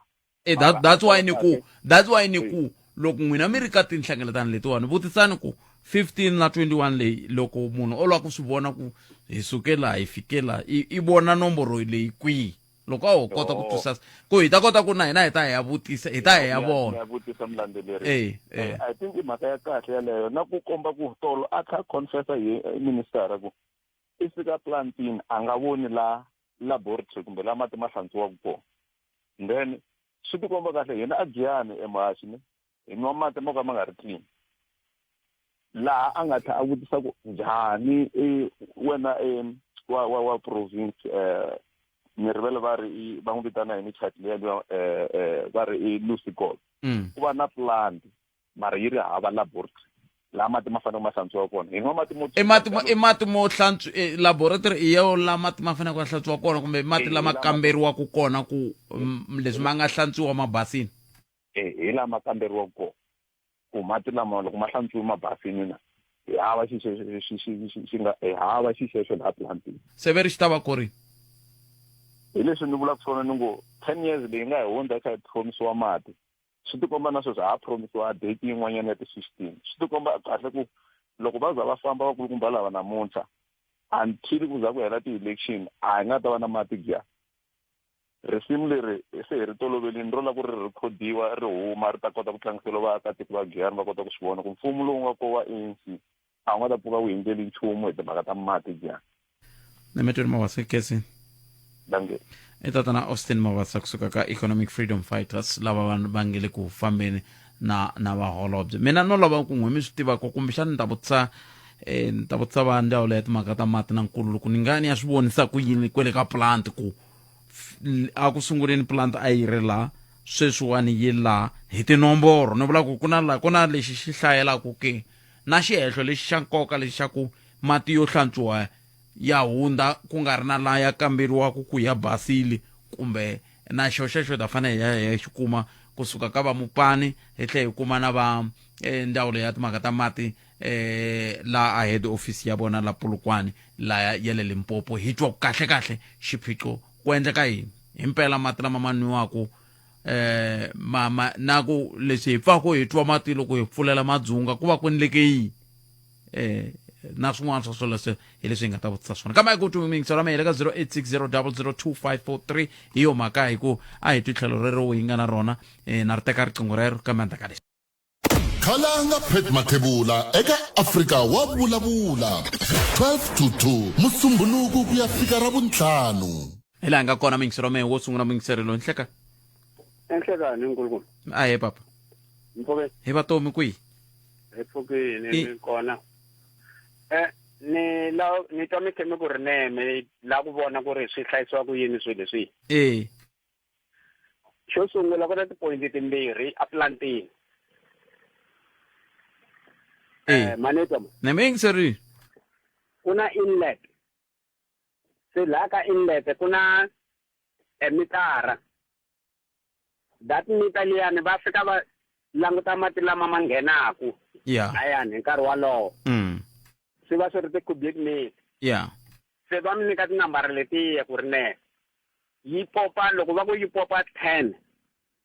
Speaker 1: That's why ni ku, that's why ni ku loko n'wina mi ri ka tinhlengeletano letiwani vutisani ku 15 na 21 leyi loko munhu o lava ku swi vona ku hi suke laha hi fike laha i vona nomboro leyi kwihi, loko a ho kota ku twisisa ku hi ta kota ku na hina hi ta hi ya vutisa, hi ta hi ya vona.
Speaker 7: Ya vutisa mulandzeleri. I think i mhaka ya kahle yaleyo, na ku komba ku tolo a kha confessa hi minister ku i fika plantini a nga voni la laboratory kumbe la mati ma hlantswiwaka kona. Then swi tikomba kahle hina a Giyani emuhaxi ni hi nwa mati mo ka ma nga ri clean. Laha a nga tlha a vutisa ku njhani wena wa province ni rivele va ri i, va n'wi vitana yini chat liya liya va ri i Lucy Gold. Ku va na plant mara yi ri hava laboratory laha mati ma fanele ma hlantswiwa kona. Hi nwa mati mo
Speaker 1: I mati mo, i mati mo hlantswi, laboratory i yo la mati ma fanele ku hlantswiwa kona kumbe mati lama kamberiwaka kona ku, leswi ma nga hlantswiwa ma basini?
Speaker 7: Hi lama kamberiwaka kona ku mati lama loko ma hlantswiwe ma basini na hi hava xi xexo, xi, xi, xi, xi, xi nga, hi hava xi xexo laha plantini.
Speaker 1: Se ve ri xi ta va ku ri?
Speaker 7: Hi leswi ni vulaka swona ni ngo 10 years leyi nga hi hundza kha hi promisiwa mati. Swi tikomba na sweswi ha promisiwa date yin'wanyana ya ti 16. Swi tikomba kahle ku loko va za va famba vakulukumba lava namuntlha until ku za ku hela ti-election a hi nga ta va na mati Giyani. Risimu leri se hi ri tolovelini ro lava ku ri rhekhodiwa ri huma ri ta kota ku tlangiseriwa vaakatiko va Giyani va kota ku swi vona ku mfumo lowu nga kona wa ANC a wu nga ta pfuka wu hindzeli nchumu hi timhaka ta mati Giyani.
Speaker 1: Nemetweni Mabasa Kesi.
Speaker 7: Dankie.
Speaker 1: I tatana Austin Mabasa kusuka ka Economic Freedom Fighters lava vanhu va nge le ku fambeni na vaholobye. Mina no lava ku n'wi mi swi tiva ku kumbexana ni ta vutisa ni ta vutisa va ndzawulo ya timhaka ta mati na nkululo ku ni nga ni ya swi vonisa ku yini kwele ka plant ku a ku sunguleni plant a yi ri la sweswiwani yi la hi tinomboro. Ni vula ku ku na la ku na lexi xi hlayelaka ke na xihehlo lexi xa nkoka lexi xa ku mati yo hlantswiwa ya hundza ku nga ri na la ya kamberiwaka ku ya basile kumbe na xo xexo hi ta fanele hi ya hi xi kuma kusuka ka va Mupani hi tlhela hi kuma na va ndzawulo ya timhaka ta mati la a head office ya vona la Polokwane la ya le Limpopo hi twa kahle kahle xiphiqo ku endleka yini himpela mati lama ma nwiwaka ma, na ku leswi hi pfaka hi twa mati loko hi pfulela madzunga ku va ku endleke yini na swin'wana swa swoleswo hi leswi hi nga ta vutisa swona. Kambe ku twi mingiselo ya mina ka zero eight six zero double zero two five four three hi yo mhaka hi ku a hi twi tlhelo rero hi nga na rona na ri teka riqingho rero kambe endzhaku ka leswi.
Speaker 5: Khalanga Pat Mathebula eka Afrika wa vulavula 12 to 2 Musumbhunuku ku ya fika Ravuntlhanu.
Speaker 1: Hi laha hi nga kona mingiselo ya mehe wo sungula mingiselo loyi nhleka.
Speaker 8: Enhlekani nkulukumba.
Speaker 1: Ahee papa.
Speaker 8: Mpfukeni.
Speaker 1: Hi vatomi kwihi?
Speaker 8: Hi pfukile ni kona. Ni la ni twa mi khe mi ku ri neme la ku vona ku ri swi hlayisiwa ku yini swilo leswi. Xo sungula ku na tipoyinti timbirhi a plantini. Manetwa mo.
Speaker 1: Ne mi yingiserile.
Speaker 8: Ku na inlet. Se laha ka inlet ku na mitara. That meter liyani va fika va languta mati lama ma nghenaku. Layani hi nkarhi walowo. Swi va swi ri ti-cubic meter. Se va mi nyika tinambara letiya ku ri ne yi popa, loko va ku yi popa 10,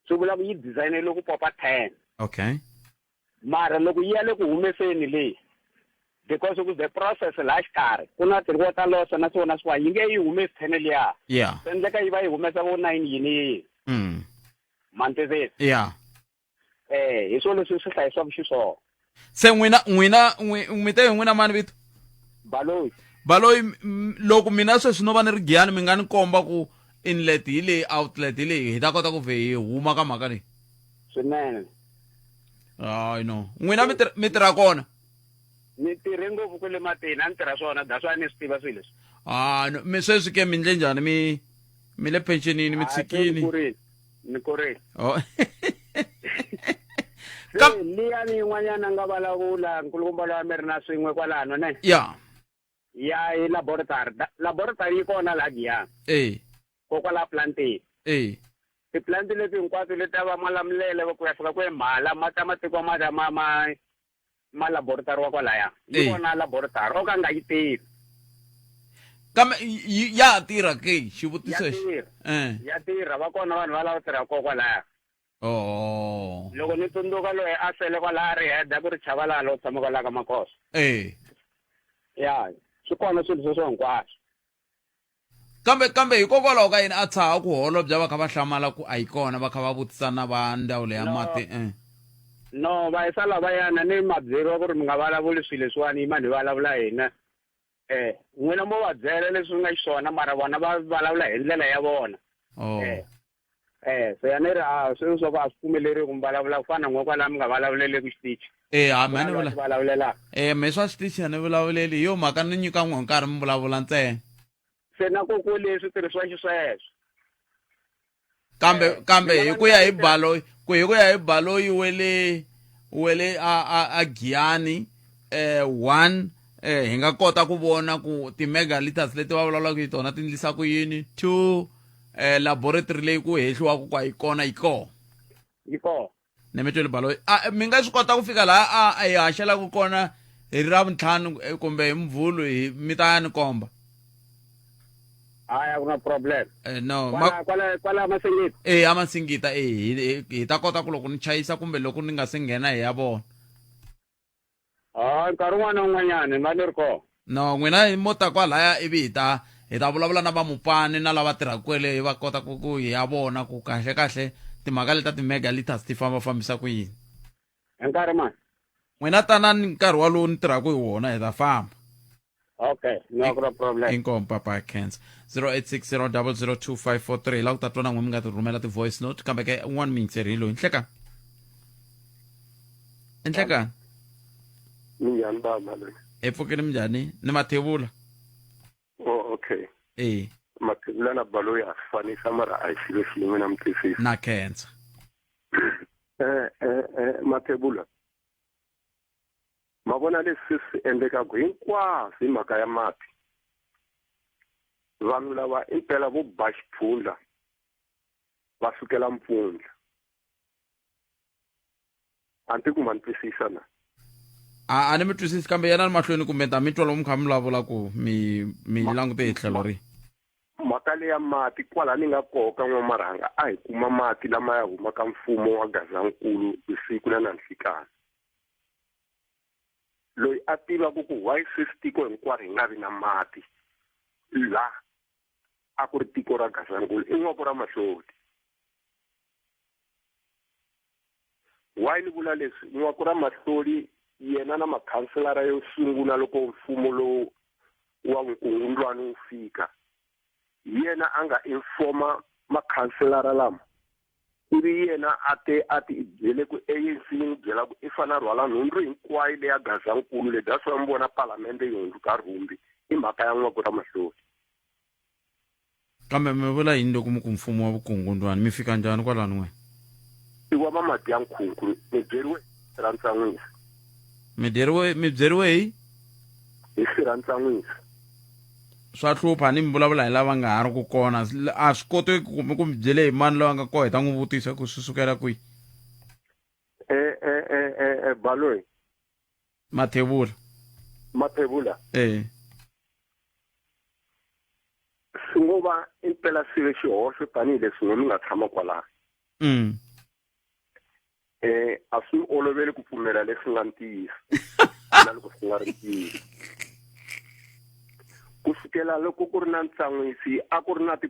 Speaker 8: swi vula ku yi designeriwe ku popa 10. Mara loko yi ya le ku humeseni leyi, because of the process laha xikarhi ku na ti-water loss na swona swin'wana, yi nge yi humesi 10 liya. Swi endleka yi va yi humesa vo 9 yini yini. Ma ni twisisa? Hi swona leswi swi hlayisiwaka xiswona.
Speaker 1: Se n'wina, mi te hi n'wina mani vito?
Speaker 8: Baloyi.
Speaker 1: Baloyi, loko mina sweswi no va ni ri Giyani, mi nga ni komba ku inlet hi leyi, outlet hi leyi, hi ta kota ku vhe hi huma ka mhaka leyi?
Speaker 8: Swinene.
Speaker 1: Hayi no. N'wina mi tirha kona?
Speaker 8: Ni tirhe ngopfu kwale matini, a ni tirha swona, that's why ni swi tiva swilo leswi.
Speaker 1: Ah, no, mi sweswi ke mi ndle njhani? Mi le pensionini, mi
Speaker 8: Ah, se
Speaker 1: tshikini?
Speaker 8: ni kurile. Ni kurile.
Speaker 1: Oh.
Speaker 8: Se liyani yin'wanyana a nga vulavula nkulukumba loyi a mi ri na swin'we kwalano ne?
Speaker 1: Ya.
Speaker 8: Ya hi laboratory. Laboratory yi kona laha Giyani.
Speaker 1: E.
Speaker 8: Kokwala plantini.
Speaker 1: E.
Speaker 8: Tiplanti leti hinkwato leti ta va Malamulele ku ya fika kwe Mhala ma ta matiko ma ta ma ma ma laboratory wa kwalaya. Yi kona laboratory o ka nga yi tirhi.
Speaker 1: Kambe ya tirha ke xivutiso
Speaker 8: Ya tirha.
Speaker 1: Eh.
Speaker 8: Ya tirha va kona vanhu va lava tirhaka kokwalaya.
Speaker 1: Oh.
Speaker 8: Loko ni tsundzuka loyi a sele kwalaya ri head ku ri Chabalala u tshama kwalaya ka Makhosa.
Speaker 1: Eh.
Speaker 8: Ya, swi kona swilo sweswo hinkwaswo.
Speaker 1: Kambe kambe hikokwalaho ka yini a tshaha ku holobya va kha va hlamala ku a yi kona va kha va vutisa na va ndzawulo ya
Speaker 8: No.
Speaker 1: mati eh.
Speaker 8: No, va yisa lavayana ni ma byeriwa ku ri mi nga vulavuli swilo leswiwani yimani hi vulavula hina. Eh, n'wina mo va byela leswi nga xiswona mara vona va vulavula hi ndlela ya vona.
Speaker 1: Oh.
Speaker 8: Eh. Eh, se ya ni ri a swilo swa ku a swi pfumeleriwi ku mi vulavula ku fana na n'we kwalaya mi nga vulavuleli ku xitichi.
Speaker 1: Eh, a me ni
Speaker 8: Vula
Speaker 1: vula.
Speaker 8: vulavulelaka.
Speaker 1: Eh, me swa xitichi a ni vulavuleli hi yo mhaka ni nyika n'we nkarhi mi vulavula ntsena.
Speaker 8: Se na ku ku leswi tirhisiwa xisweswo.
Speaker 1: Kambe
Speaker 8: Eh,
Speaker 1: kambe
Speaker 8: mina
Speaker 1: hi
Speaker 8: va
Speaker 1: ku ya hi
Speaker 8: ni
Speaker 1: baloyi ku hi ku ya hi baloyi wele wele a a a Giyani eh one eh hi nga kota ku vona ku ti megaliters leti va vulavulaka hi tona ti ndlisa ku yini two eh laboratory leyi ku hehliwaka ku a yi kona yi kona
Speaker 8: Yi kona.
Speaker 1: ni mi twele baloyi a mi nga swi kota ku fika laha a a hi haxelaka kona hi ravuntlhanu eh, kumbe hi mvhulu hi mi ta ya ni komba
Speaker 8: Hayi a ku na problem.
Speaker 1: Eh, no ma
Speaker 8: Kwala kwala kwala Masingita.
Speaker 1: eh a masingita eh hi hi- hi ta kota ku loko ni chayisa kumbe loko ni nga se nghena hi ya vona
Speaker 8: Ah, nkarhi wun'wana na wun'wanyana ni va ni ri kona.
Speaker 1: No, n'wina mo ta kwalaya ivi hi ta hi ta vulavula na vamupani na lava tirhaka kwele va kota ku ku hi ya vona ku kahle kahle timhaka leta ti-megaliters ti famba fambisa ku yini.
Speaker 8: Hi nkarhi mani?
Speaker 1: N'wina tanani nkarhi walowu ni tirhaka hi wona hi ta famba.
Speaker 8: Okay, no ku na problem.
Speaker 1: Inkomu papa Kens. 0860002543 hi lava ku ta twa na n'we mi nga ti rhumela ti-voice note kambe ke un'wana muyingiseri hi loyi nhlekani. Nhlekani.
Speaker 4: Minjhani baba loyi?
Speaker 1: Hi pfukile minjhani ni mathevula.
Speaker 4: Oh, okay.
Speaker 1: Eh.
Speaker 4: Mathevula na baloyi a swi fanisa mara a hi xilo xin'we na mi twisisa.
Speaker 1: Na khensa.
Speaker 4: Eh eh eh Mathebula. Ma vona leswi swi endlekaka hinkwaswo hi mhaka ya mati. Vanhu lava impela vo ba xiphundla va sukela mpfundla. A ni tivi ku ma ni twisisa na.
Speaker 1: A a ni mi twisisi kambe yanani mahlweni kumbe ta mi twa loko mi kha mi vulavula ku mi mi langute hi tlhelo rihi.
Speaker 4: Mhaka leya mati kwala ni nga koho ka N'wamarhanga a hi kuma mati lama ya humaka mfumo wa Gazankulu vusiku na nanhlikani. Loyi a tivaka ku why sweswi tiko hinkwaro hi nga vi na mati la a ku ri tiko ra Gazankulu i N'wako ra Mahloti. Why ni vula leswi N'wako ra Mahloli yena na makhanselara yo sungula loko mfumo lowu wa vukungundwani wu fika hi yena a nga informa makhanselara lama ivi yena a te a ti byele ku ANC yi n'wi byela ku i fanele a rhwala nhundzu hinkwayo leya Gazankulu leyi that's why mi vona palamende yi hundzuka rhumbi i mhaka ya N'wako ra Mahloli.
Speaker 1: Kambe mi vula yini loko mi ku mfumo wa vukungundwani? Mi fika njhani kwalano n'we?
Speaker 4: I wa vamadyankhunkhu. Mi byeriwe hi Sirha Ntsan'wisi.
Speaker 1: Mi dyeriwe mi byeriwe hi?
Speaker 4: Hi Sirha Ntsan'wisi.
Speaker 1: Swa hlupha ni mi vulavula hi lava nga ha ri ku kona. A swi koteki ku mi ku mi byele hi mani loyi a nga kona hi ta n'wi vutisa ku swi sukela kwihi.
Speaker 4: E e e e e Baloyi.
Speaker 1: Mathebula.
Speaker 4: Mathebula.
Speaker 1: Eh.
Speaker 4: Swi ngo va impela swi ve xihoxo tanihileswi n'we mi nga tshama kwalano. Eh a swi mi oloveli ku pfumela leswi nga ntiyiso na loko swi nga ri ntiyiso. Ku sukela loko ku ri na ntsan'wisi a ku ri na ti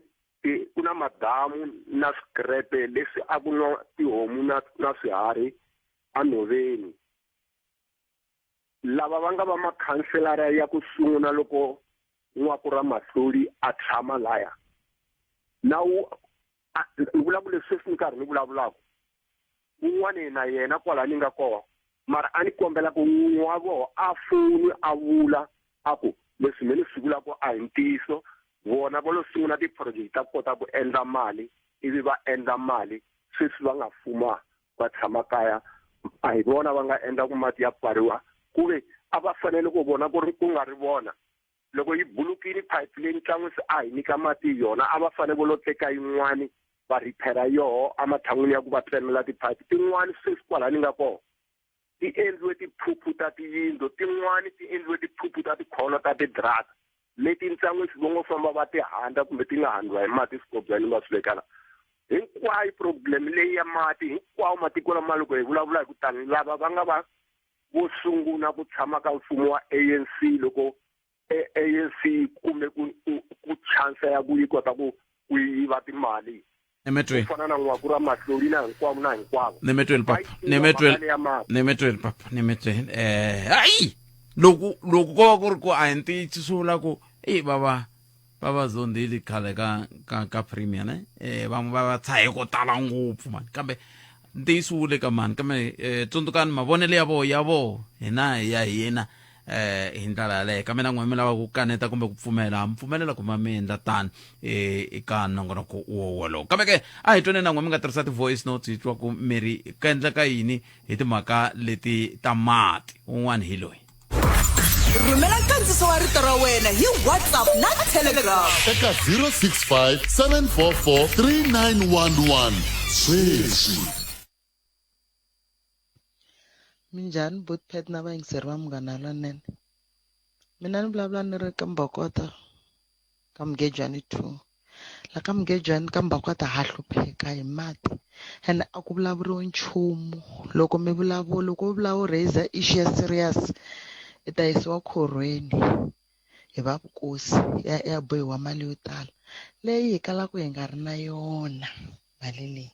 Speaker 4: ku na madamu na swikrepe leswi a ku nwa tihomu na na swiharhi enhoveni. Lava va nga va makhanselara ya ku sungula loko N'waku ra Mahloli a tshama laya na wu ni vula ku leswi sweswi ni karhi ni vulavulaka wun'wana na yena kwala ni nga kona mara a ni kombela ku wun'we wa vona a foni a vula a ku leswi me ni swi vulaka a hi ntiyiso vona va lo sungula ti-project ta kota ku endla mali ivi va endla mali sweswi va nga fuma va tshama kaya. A hi vona va nga endla ku mati ya pfariwa ku ve a va fanele ku vona ku ri ku nga ri vona loko yi bulukile pipe leyi ntlan'wisi a hi nyika mati hi yona a va fanele vo lo teka yin'wani va repair yoho ematshan'wini ya ku va tsemela tiphayiphi tin'wani sweswi kwala ni nga kona ti endliwe tiphuphu ta tiyindlu tin'wani ti endliwe tiphuphu ta tikhono ta tidrata leti ntsan'wisi vo ngo famba va ti handza kumbe ti nga handziwa hi mati swikobyani va swi vekala hinkwayo problem leyi ya mati hinkwawo matiko lama loko hi vulavula hi ku tani lava va nga va vo sungula ku tshama ka mfumo wa ANC loko ANC kumbe ku ku chance ya ku yi kota ku ku yiva timali
Speaker 1: Nemetweni.
Speaker 4: ku fana na n'waku ra mahlori na hinkwavo na hinkwavo
Speaker 1: Nemetweni papa. Nemetweni. Nemetweni papa. Nemetweni. Eh, hayi. Loko loko ko va ku ri ku a hi ntiyiso swi vula ku eyi bava va va zondhile khale ka ka ka premier ne eh van'we va va tshahe ko tala ngopfu mani kambe ntiyiso wu le ka mani kambe eh tsundzukani mavonelo ya vo ya vo hina ya hina eh hi ndlela yaleyo kambe na n'wina mi lava ku kaneta kumbe ku pfumela mi pfumelela ku va mi endla tano eh eka nongonoko wo wolowo kambe ke a hi tweni na n'wina mi nga tirhisa ti-voice notes hi twa ku mi ri ku endleka yini hi timhaka leti ta mati un'wana hi loyi
Speaker 2: rhumela nkandziso wa rito ra wena hi whatsapp na telegram
Speaker 5: eka 065 744 3911 sweswi
Speaker 9: Minjhani Botpet na vayingiseri va Munghana Lonene? Mina ni vulavula ni ri ka Mbhokota ka Mugejani 2. La ka Mugejani ka Mbhokota ha hlupheka hi mati ene a ku vulavuriwi nchumu. Loko mi vulavula loko u vulavula u raise issue ya serious i ta yisiwa khorhweni hi va vukosi i ya i ya bohiwa mali yo tala leyi hi kalaka hi nga ri na yona mali leyi.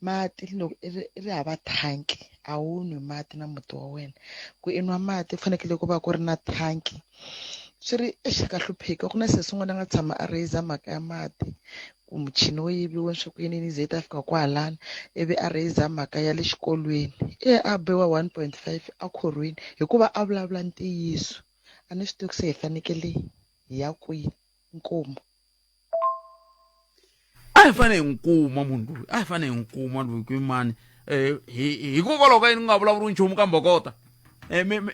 Speaker 9: Mati loko i ri i ri hava thanki a wu nwi mati na muti wa wena ku i nwa mati ku fanekele ku va ku ri na thanki swi ri exi ka hlupheka ku na sesi un'wana a nga tshama a raise mhaka ya mati ku muchini wo yiviwa swa ku yini yi ze yi ta fika kwahalani ivi a raise mhaka ya le xikolweni i ya a biwa 1.5 a khorhweni hikuva a vulavula ntiyiso a ni swi tivi ku se hi fanekele hi ya kwihi inkomu.
Speaker 1: A hi fanele hi n'wi kuma munhu loyi a hi fanele hi n'wi kuma loyi ku mani um hikokwalaho ka yini ku nga vulavuriwi nchumu ka mbokota um mi mi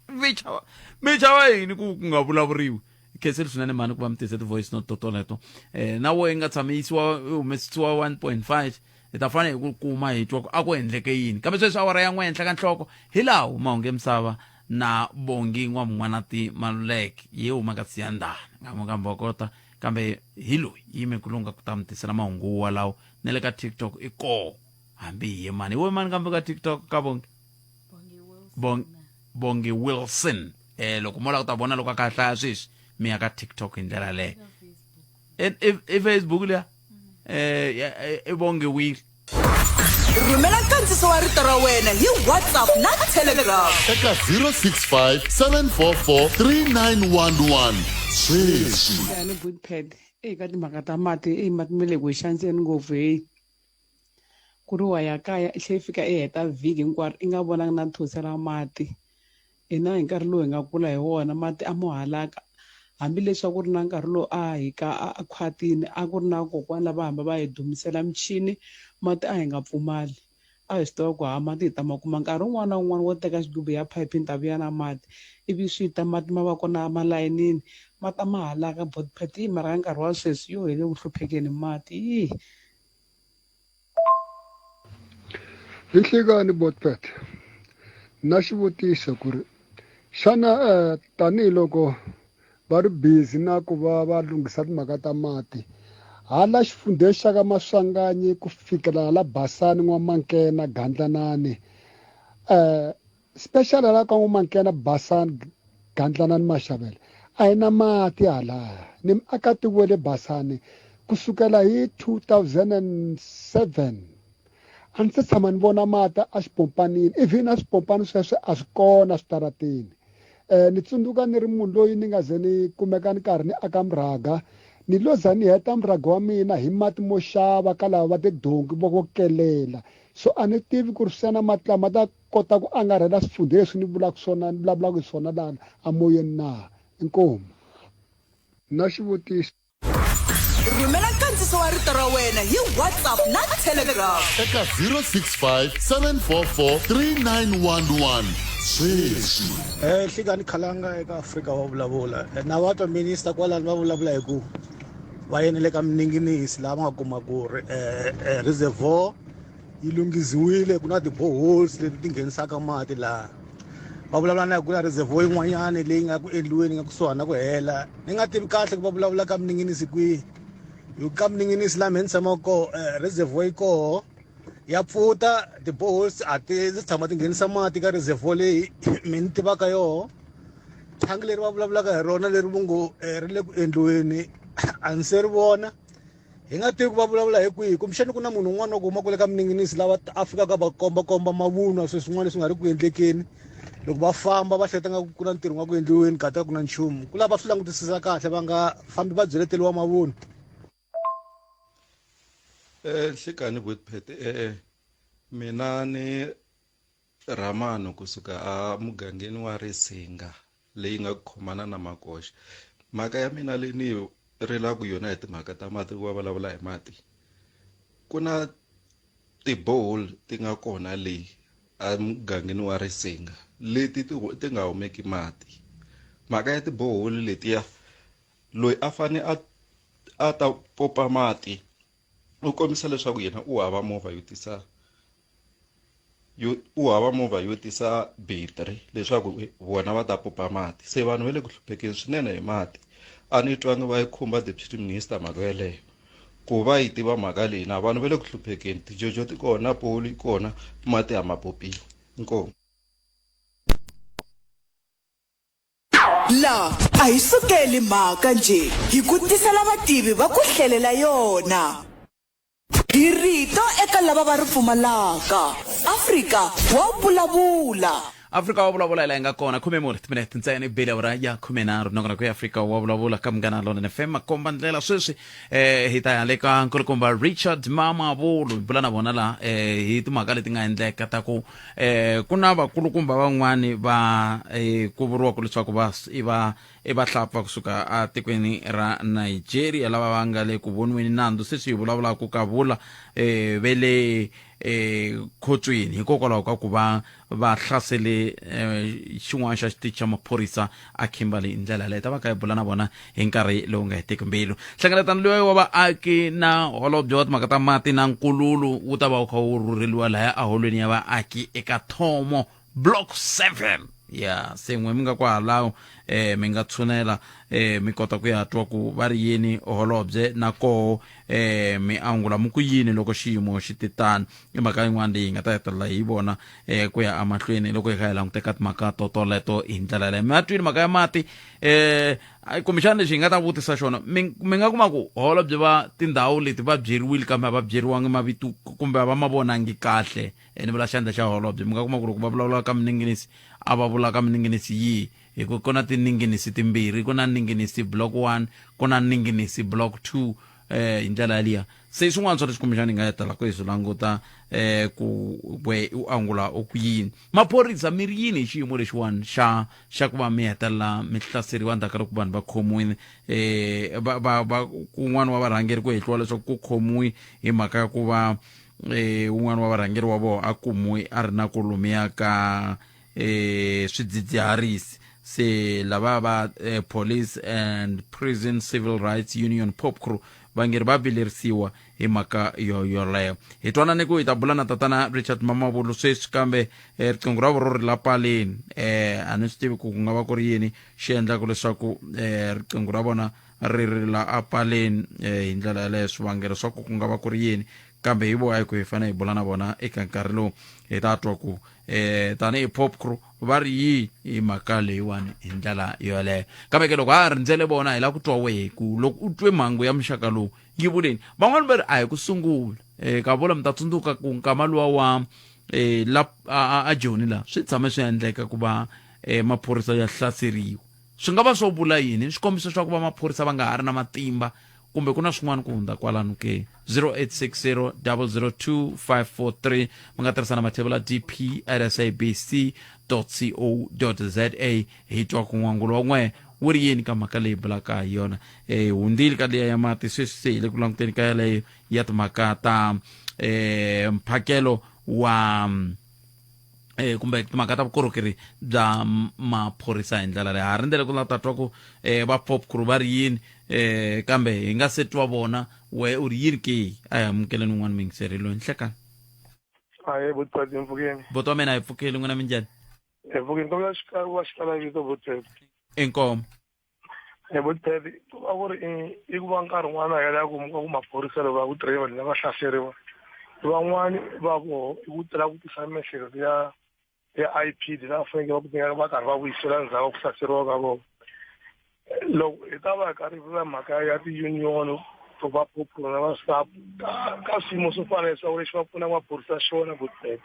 Speaker 1: mi chava mi chava yini ku ku nga vulavuriwi khenseli swinene mhani ku va mi tise ti-voice note to toleto um na wo yi nga tshami yisiwa yi humesisiwa 1.5 hi ta fanele hi ku kuma hi twa ku a ku endleke yini kambe sweswi awara ya n'we henhla ka nhloko hi laha huma misava na bongi n'wamun'wanati maluleke ye huma ka siyandhana nga huma ka mbokota kambe hi loyi yime ku lunga ku ta mi tisela mahungu walawo na le ka tiktok i koo hambi hi ye mani hi we mani kambe ka tiktok ka bongi Bong, bongi wilson eh loko mo lava ku ta vona loko a ka hlaya sweswi mi ya ka tiktok hi ndlela leyo i facebook liya eh i bongiwile
Speaker 2: rhumela nkandziso wa rito ra wena hi whatsapp na telegram
Speaker 5: eka 065 744 3911 sweswi
Speaker 10: Yani bootpad eka timhaka ta mati eyi mati ma le ku hi xaniseni ngopfu heyi ku ri wa ya kaya i tlhe i fika i heta vhiki hinkwaro i nga vonangi na thusi ra mati Hina hi nkarhi lowu hi nga kula hi wona mati a mo halaka hambileswi a ku ri na nkarhi lowu a hi ka a khwatini a ku ri na kokwana lava hamba va hi dumisela michini mati a hi nga pfumali a hi swi tiva ku ha mati hi ta ma kuma nkarhi wun'wana na wun'wana wo teka xigubu ya phayiphini ta vuya na mati ivi swi ta mati ma va kona malayinini ma ta ma halaka botpet yi mara ka nkarhi wa sweswi yo hi le ku hluphekeni mati yi
Speaker 11: Hi nhlikani Botpet na xivutiso ku ri xana eh, tanihiloko va ri busy na ku va va lunghisa timhaka ta mati hala xifundzheni xa ka Maswanganyi ku fikela hala Basani N'wamankena Gandlanani eh special hala ka N'wamankena Basani Gandlanani Mashavela a hi na mati halaya ni muakatiko wa le Basani kusukela hi 2007 a ndzi se tshama ni vona mati a xipompanini even na swipompani sweswo a swi kona switarateni um ni tsundzuka ni ri munhu loyi ni nga ze ni kumeka ni karhi ni aka murhaga ni lo za ni heta murhaga wa mina hi mati mo xava ka lava va tidonki vo vo kelela so a ni tivi ku ri xana mati lama ta kota ku angarhela swifundzha leswi ni vulaka swona ni vulavulaka hi swona lana amoyeni na inkomu na xivutiso.
Speaker 2: Rhumela nkandziso wa rito ra wena hi WhatsApp na Telegram.
Speaker 5: Eka 065 744 3911 sweswi.
Speaker 12: Eh Nhlikani Khalanga eka Afrika wa vulavula. Eh, na va twa minister kwalano va vulavula hi ku va yene le ka mininginisi laha va nga kuma ku ri eh, eh, reservoir yi lunghiziwile ku na ti-boreholes leti ti nghenisaka mati laha va vulavula na ku na reservoir yin'wanyana leyi nga ku endliweni nga kusuhani na ku hela ni nga tivi kahle ku va vulavula ka mininginisi kwihi hi ka mininginisi laha mehe ni tshamaka koho eh, reservoir yi koho ya pfuta ti-boreholes a ti ndzi tshama ti nghenisa mati ka reservoir leyi mi ni tivaka yoho thangi leri va vulavulaka hi rona leri vo ngo eh, ri le ku endliweni a ni se ri vona hi nga tivi ku va vulavula hi kwihi kumbexani ku na munhu un'wana wa ku huma kwale ka mininginisi lava a fikaka va kombakomba mavunwa swilo swin'wana leswi nga ri ku endlekeni loko va famba va hleketa nga ku na ntirho nga ku endliweni kati ku na nchumu ku lava swi langutisisa kahle va nga fambi va byeleteliwa mavunwa
Speaker 13: eh nhlikani botpet eh mina ni Rhamano kusuka a mugangeni wa Risinga leyi nga khomana na Makoxa. Mhaka ya mina leyi ni yi rilaka yona hi timhaka ta mati ku va vulavula hi mati ku na ti-borehole ti nga kona leyi emugangeni wa Risinga leti ti ti nga humeki mati. Mhaka ya ti-borehole letiya loyi a fane a a ta popa mati u kombisa leswaku yena u hava movha yo tisa yo u hava movha yo tisa battery leswaku vona va ta popa mati se vanhu va le ku hluphekeni swinene hi mati a ni twangi va yi khumba deputy minister mhaka yeleyo ku va yi tiva mhaka leyi na vanhu va le ku hluphekeni tijojo ti kona poli yi kona mati a ma popiwi inkomu
Speaker 2: La a hi sukeli mhaka njhe hi ku tisela vativi va ku hlelela yona. Hi rito eka lava va ri pfumalaka. Afrika wa vulavula.
Speaker 1: Afrika wa vulavula hi laha yi nga kona 14 timinete ntsena i bile awara ya 13 nongonoko ya Afrika wa vulavula ka Munghana Lonene FM makomba ndlela sweswi eh hi ta ya le ka nkulukumba Richard Mamabolo hi bula na vona la eh hi timhaka leti nga endleka ta ku eh ku na vakulukumba van'wani va eh ku vuriwaka leswaku va i va i vahlapfa kusuka atikweni ra Nigeria lava va nga le ku voniweni nandzu sweswi hi vulavulaka ka vula eh ve le eh khotsweni hikokwalaho ka ku va va hlasele eh, xin'wana xa xitichi xa maphorisa a Kimberley hi ndlela yaleyo ta va ka hi bula na vona hi nkarhi lowu nga hetiki mbilu nhlengeletano loyi wa vaaki na holobye wa timhaka ta mati na nkululu wu ta va wu kha wu rhurheliwa lahaya eholweni ya vaaki eka thomo block 7 ya se n'we mi nga kwalaho eh mi nga tshunela eh mi kota ku ya twa ku va ri yini holobye na koho eh mi angula mu ku yini loko xiyimo xi ti tano i mhaka yin'wana leyi hi nga ta hetelela hi vona eh ku ya emahlweni loko hi kha hi languteka timhaka to toleto hi ndlela yaleyo mi nga twini mhaka ya mati eh kumbexana lexi hi nga ta vutisa xona mi mi nga kuma ku holobye va tindhawu leti va byeriwile kambe a va byeriwangi mavito kumbe a va ma vonangi kahle Eh, ni vula xandla xa holobye mi nga kuma ku loko va vulavula ka mininginisi a va vula ka mininginisi yihi hi ku ku na tininginisi timbirhi ku na ninginisi block 1 ku na ninginisi block 2 eh hi ndlela yaliya se swin'wana swa leswi kumbexana hi nga hetela ku hi swi languta eh ku we u angula u ku yini maphorisa mi ri yini hi xiyimo lexiwani xa xa ku va mi hetelela mi hlaseriwa ndzhaku ka loko vanhu va khomiwile eh va va va kun'wana wa varhangeri ku hehliwa leswaku ku khomiwi hi mhaka ya ku va eh un'wana wa varhangeri wa vona a kumiwe a ri na ku lumiya ka eh swidzidziharisi se lava va eh, police and prison civil rights union pop crew va nge ri va vilerisiwa hi mhaka yo yoleyo hi twanane ku hi ta bula na tatana richard mamavulu sweswi kambe eh, riqingho ra vona ro ri la paleni eh a ni swi tivi ku ku nga va ku ri yini xi endlaka leswaku eh riqingho ra vona ri ri la apaleni eh, hi ndlela yaleyo swivangelo swa ku ku nga va ku ri yini kambe hi vo a hi ku hi fanele hi bula na vona eka nkarhi lowu hi ta twa ku eh tanihi pop crew va ri yi hi mhaka leyiwani hi ndlela yoleyo kambe ke loko ha rindzele vona hi lava ku twa wehe ku loko u twe mhangu ya muxaka lowu yi vuleni van'wani va ri a hi ku sungula um ka vula mi ta tsundzuka ku nkama luwa wa um la a joni la swi tshame swi endleka ku va um maphorisa ya hlaseriwa swi nga va swo vula yini swikombiso swa ku va maphorisa va nga ha ri na matimba kumbe ku na swin'wana ku hundza kwalano ke 0860 002 543 mi nga tirhisa na mathevula dp at sabc co za hi twa ku n'wangulo wa n'we wu ri yini ka mhaka leyi bulaka hi yona eh hundzile ka liya ya mati sweswi se hi le ku languteni ka yaleyo ya timhaka ta eh mphakelo wa eh kumbe timhaka ta vukorhokeri bya maphorisa hi ndlela leyi ha rindzele ku la ta twa ku eh va pop crew va ri yini eh kambe hi nga se twa vona we u ri yini ke a hi amukeleni un'wana muyingiseri loyi nhlekani
Speaker 14: Ahee botpet mi pfukeni.
Speaker 1: Boti wa mina hi pfukile n'wina minjhani?
Speaker 14: Hi pfukile kombela xikarhi wa xikala vito botpet.
Speaker 1: Inkomo.
Speaker 14: Hi botpet a ku ri i ku va nkarhi wun'wana ya ku ku maphorisa loko va ku tirheni vanhu lava hlaseriwa van'wani va ku i ku tela ku tisa miehleketo ya ya IPD laha fanekele va ku tingaka va karhi va vuyisela ndzhaku ku hlaseriwa ka vona loko hi ta va hi karhi vula mhaka ya ti-union to va phuphu na va SAP ka ka swiyimo swo fana leswaku lexi va pfunaka maphorisa xona botpet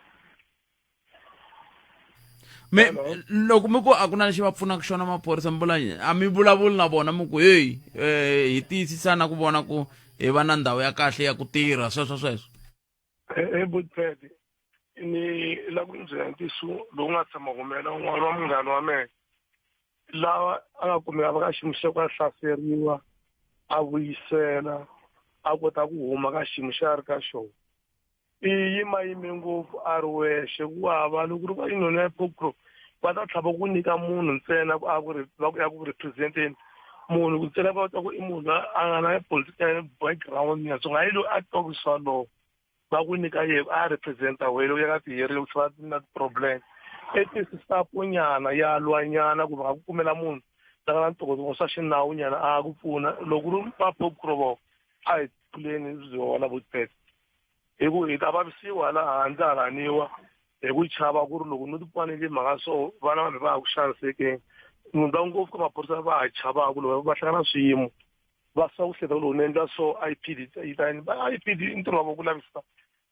Speaker 1: me loko mi ku a ku na lexi va pfunaka xona maphorisa mi vula yini a mi vulavuli na vona mi ku heyi um hi tiyisisa na ku vona ku hi va na ndhawu ya kahle ya ku tirha sweswo sweswo
Speaker 14: he botpet ni la ku byela ntiyiso lowu nga tshama humela un'wana wa munghana wa mehe lava a nga kumeka va ka xiyimo xa ku a hlaseriwa a vuyisela a kota ku huma ka xiyimo xa ri ka xona i yima yime ngopfu a ri wexe ku hava loko ri va yinoni ya popro va ta tlhava ku nyika munhu ntsena ku a ku ri va ku ya ku representeni munhu ku ntsena va twa ku i munhu a nga na political background ya tsonga hayi loyi a twaku swa lowo va ku nyika ye a representa wena loko ya ka tiheri loko va na ti-problem i tisisapo nyana ya lwa nyana ku va nga ku kumela munhu la nga na ntokoto wa swa xinawu nyana a ku pfuna loko ri va phophurovo a hi pfuleni byona vutpet hi ku hi ta vavisiwa laha handle halaniwa hi ku chava ku ri loko no tipanile mhaka so vana vanhu va ha ku xanisekeni munhu va ngopfu ka maphorisa va ha chavaku loko va hlangana swiyimo va sa ku hleketa ku loko ni endla so IPD yi ta va IPD i ntirho wa vona ku lavisisa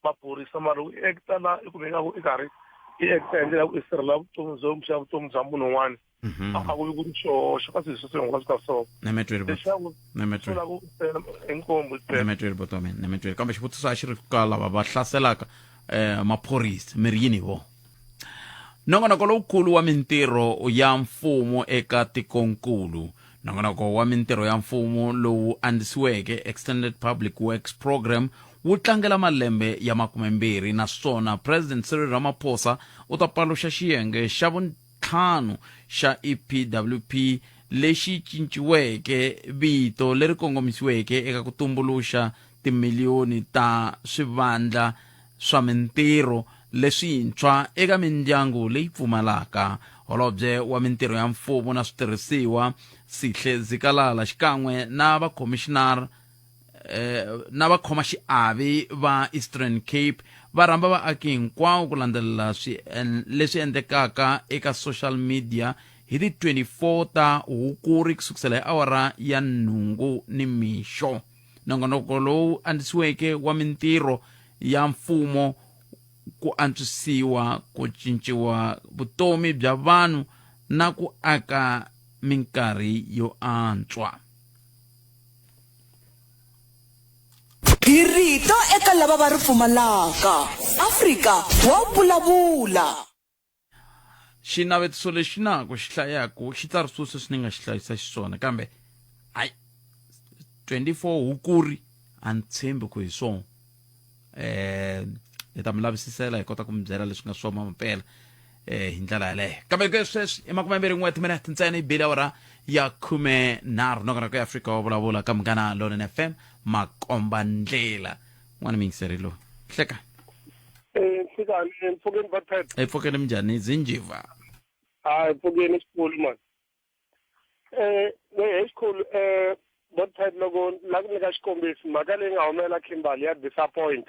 Speaker 14: maphorisa mara u acta la i kumeka ku i karhi i acta hi ndlela ya ku i sirhelela vutomi byo xa vutomi bya munhu un'wana mhm. a ku vi ku ri xihoxo ka swilo sweswo hinkwaswo ka swona inkomu
Speaker 1: nemetweli botomen nemetweli kambe xivutiso a xi ri ka lava va hlaselaka um maphorisa mi ri yini hi vona nongonoko lowukulu wa mintirho ya mfumo eka tikonkulu Nongonoko wa Mintirho ya Mfumo lowu andzisiweke, Extended Public Works Programme, wu tlangela malembe ya makumembirhi naswona President Cyril Ramaphosa u ta paluxa xiyenge xa vuntlhanu xa EPWP lexi cinciweke vito leri kongomisiweke eka ku tumbuluxa timiliyoni ta swivandla swa mintirho leswintshwa eka mindyangu leyi pfumalaka. Holobye wa Mintirho ya Mfumo na Switirhisiwa, Sihle Zikalala xikan'we na vakhomixinara eh, na vakhomaxiave va Eastern Cape va rhamba vaaki hinkwawo ku landzelela leswi endlekaka eka social media hi ti 24 ta Hukuri kusukisela hi awara ya nhungu ni mixo. Nongonoko lowu andzisiweke wa mintirho ya mfumo ku antswisiwa ku cinciwa vutomi bya vanhu na ku aka minkarhi yo antswa.
Speaker 2: Hi rito eka lava va ri pfumalaka. Afrika wa vulavula.
Speaker 1: Xinavetiso lexi na ku xi hlayaku xi tsarisiwe sweswi ni nga xi hlayisa xiswona kambe hayi 24 hukuri a ni tshembi ku hi swona eh hi ta mi lavisisela hi kota ku mi byela leswi nga swona mampela eh hi ndlela yaleyo kambe ke sweswi i makumembirhi n'we timinete ntsena yi bile awara ya 13 nongonoko ya afrika wa vulavula ka munghana lonene fm makomba ndlela n'wana miyingiseri loyi hleka
Speaker 14: Eh, nhlikani mpfukeni va
Speaker 1: e pfukeni minjhani zinjiva
Speaker 14: hayi pfukeni xikhulu mani eh he xikhulu eh botpet loko la ku nyika xikombiso mhaka leyi nga humelela Kimberley ya disappoint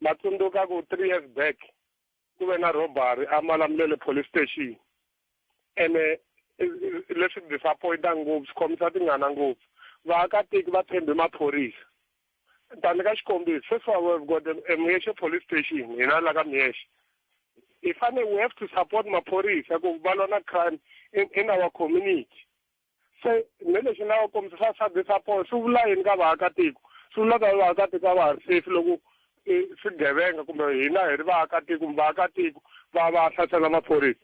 Speaker 14: ma tsundzuka ku three years back ku ve na robbery a Malamulele police station ene leswi disappointa ngopfu swi khomisa tingana ngopfu vaakatiko va tshembe maphorisa ta nyika xikombiso sweswi we've got a Muyexe police station hina la ka Muyexe hi fane we have to support maphorisa ku va lwa na crime in, in our community se me lexi na va kombisa swa swa disappoint swi vula yini ka vaakatiko swi vula ka vaakatiko a va ha ri safe loko swigevenga kumbe hina hi ri vaakatiko kumbe vaakatiko va va hlasela maphorisa.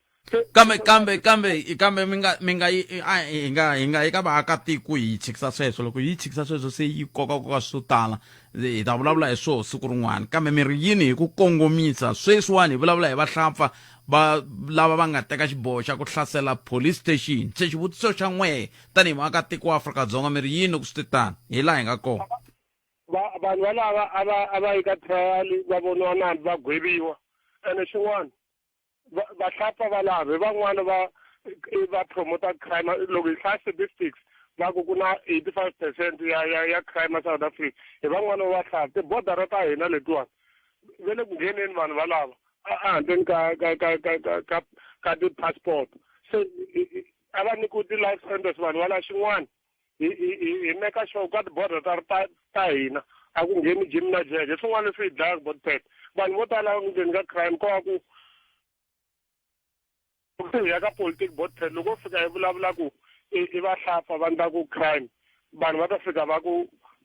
Speaker 1: Kambe kambe kambe kambe mi nga mi nga yi a hi nga hi nga eka vaakatiko hi chikisa sweswo loko yi chikisa sweswo se yi koka koka swo tala hi ta vulavula hi swoho siku rin'wana kambe mi ri yini hi ku kongomisa sweswiwani hi vulavula hi vahlampfa va lava va nga teka xiboho xa ku hlasela police station se xivutiso xa n'wehe tanihi muakatiko wa Afrika-Dzonga mi ri yini loko swi te tano hi laha hi nga kona
Speaker 14: va vanhu valava a va a va yi ka trial va voniwa nandzu va gweviwa ene xin'wana vahlapfa valavo hi van'wana va va promota crime loko hi hlaya statistics va ku ku na 85 percent ya ya ya crime South Africa hi van'wana va vahlapfa tibodara ta hina letiwani ve le ku ngheneni vanhu valava ehandleni ka ka ka ka ka ka ka ti-passport se a va nyikiwi ti-life sentence vanhu va la xin'wana hi hi hi make sure ka ti-border ta ta ta hina a ku ngheni jim na jeke swin'wana leswi hi dlayaka botpet vanhu vo tala ndzeni ka crime ko va ku se hi ya ka politiki botpet loko wo fika hi vulavula ku i vahlapfa va ndla ku crime vanhu va ta fika va ku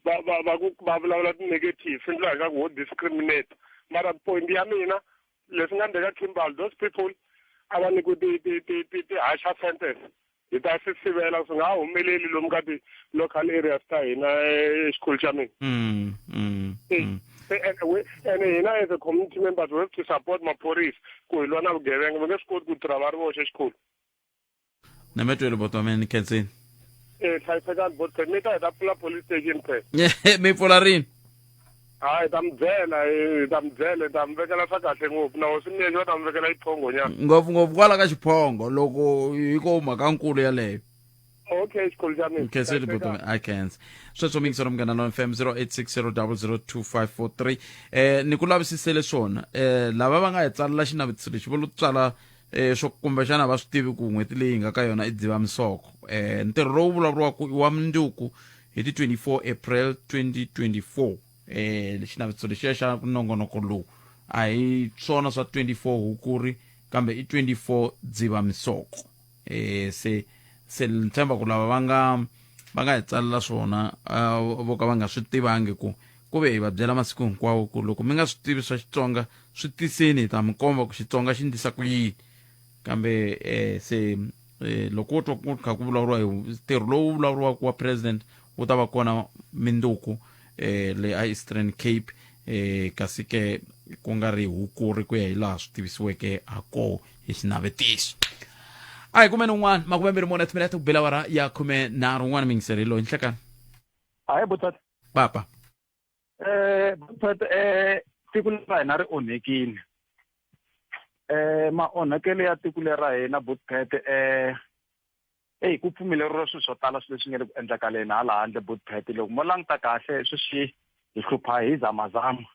Speaker 14: va va va ku va vulavula ti-negative swi ndlela nga ku ho discriminate mara point ya mina leswi nga ndleka Kimberley those people a va nyikiwi ti ti ti ti ti-harsher sentence hi ta swi sivela swi nga ha humeleli lomu ka ti-local areas ta hina exikhulu xa mina
Speaker 1: mm, mm, mm.
Speaker 14: ene hina as a community members we have to support maphorisa ku hi lwa na vugevenga va nge swi koti ku tirha va ri voxe xikhulu
Speaker 1: na mi twele boto wa mina ni khensini
Speaker 14: e hlayisekani bot mi ta hi ta pfula police station phela
Speaker 1: mi pfula rini
Speaker 14: hayi hi ta mi byela hi ta mi byela hi ta mi vekela swa kahle ngopfu na hosi miyeni va ta mi vekela xiphongo nyana
Speaker 1: ngopfungopfu kwala ka xiphongo loko hi ko mhaka nkulu yaleyo
Speaker 14: okay xikhulu xa mina
Speaker 1: khensile buti i khensa sweswo mingiselo munghana lon fm 0860002543 eh ni ku lavisisele swona eh lava va nga hi tsalela xinavetiso lexi vo lo tsala eh swo kumbexana va swi tivi ku n'hweti leyi hi nga ka yona i dzivamisoko eh ntirho lowu vulavuriwaka i wa mundzuku hi ti 24 April 2024 eh xinavetiso lexiya xa nongonoko lowu a hi swona swa 24 Hukuri kambe i 24 Dzivamisoko eh se se ni tshemba ku lava va nga va nga hi tsalela swona uh, vo ka va nga swi tivangi ku ku ve hi va byela masiku hinkwawo ku loko mi nga swi tivi swa Xitsonga swi tiseni hi ta mi komba ku Xitsonga xi ndlisa ku yini kambe eh, se eh, loko wo twa ku kha ku vulavuriwa hi ntirho lowu vulavuriwaka wa president wu ta va kona minduku eh, le a Eastern Cape eh, kasi ke ku nga ri hukuri ku ya hi laha swi tivisiweke ha koho hi xinavetiso a hi kumeni un'wana 24 timinete ku bela awara ya 13 un'wana mingiseri loyi nhlekani
Speaker 7: hayi butata
Speaker 1: papa
Speaker 7: eh butata eh tiko ra hina ri onhekile eh maonhakelo ya tiko leri ra hina butpet eh eyi ku pfumeleriwa swilo swo tala swilo leswi nga le ku endlakaleni hala handle butpet loko mo languta kahle sweswi hi hlupha hi zamazama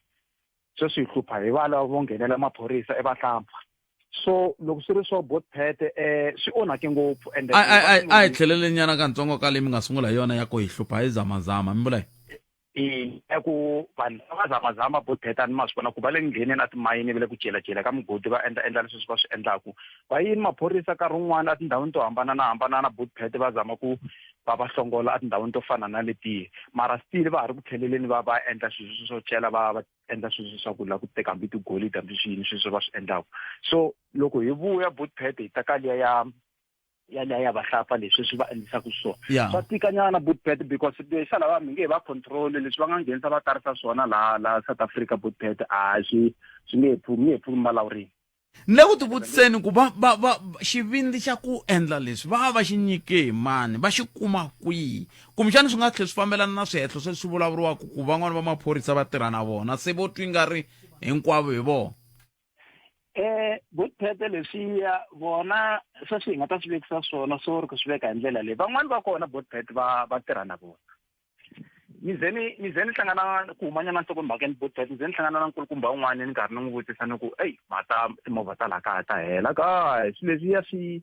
Speaker 7: sweswi hi hlupha hi valava vo nghenela maphorisa evahlampfa so loko swi ri swo botpet eh swi onhake ngopfu
Speaker 1: and a hi tlhelele nyana kantsongo ka leyi mi nga sungula hi yona ya ku hi hlupha hi zamazama mi vula
Speaker 7: yini ya ku vanhu va zamazama botpet a ni ma swi vona ku va le ngheneni a timayini va le ku celacela ka migodi va endla endla leswi va swi endlaku va yini maphorisa nkarhi wun'wana etindhawini to hambanana hambanana botpet va zama ku va va hlongola etindhawini to fana na letiya mara still va ha ri ku tlheleleni va va endla swilo swo cela va va endla sweswo swa ku lava ku teka hambi tigolidi hambi swi yini sweswo va swi endlaka so loko hi vuya bootpad hi ta ka liya ya ya liya ya vahlapfa leswi swi va endlisaka swona
Speaker 1: Yeah.
Speaker 7: swa tikanyana bootpad because xa lava mi nge he va control leswi va nga nghenisa va tarisa swona laha laha South Africa bootpad a swi swi nge he pfumi nge he pfumi malawurini
Speaker 1: Ni le ku tivutiseni ku va va va xivindzi xa ku endla leswi va va xi nyike hi mani va xi kuma kwihi kumbexana swi nga tlhela swi fambelana na swihehlo sweswi swi vulavuriwaka ku van'wana va maphorisa va tirha na vona se vo twi nga ri hinkwavo hi vona
Speaker 7: Eh bophete leswiya vona sweswi hi nga ta swi vekisa swona so ri ku swi veka hi ndlela leyi van'wani va kona bophete va va tirha na vona ni ze ni ni ze ni hlangana ku humanyana nhlokomhakeni botet ni ze ni hlangana na nkulukumba un'wana ni karhi ni n'wi vutisa ni ku eyi mhata timovha ta laha kaya ta hela ka swilo leswiya swi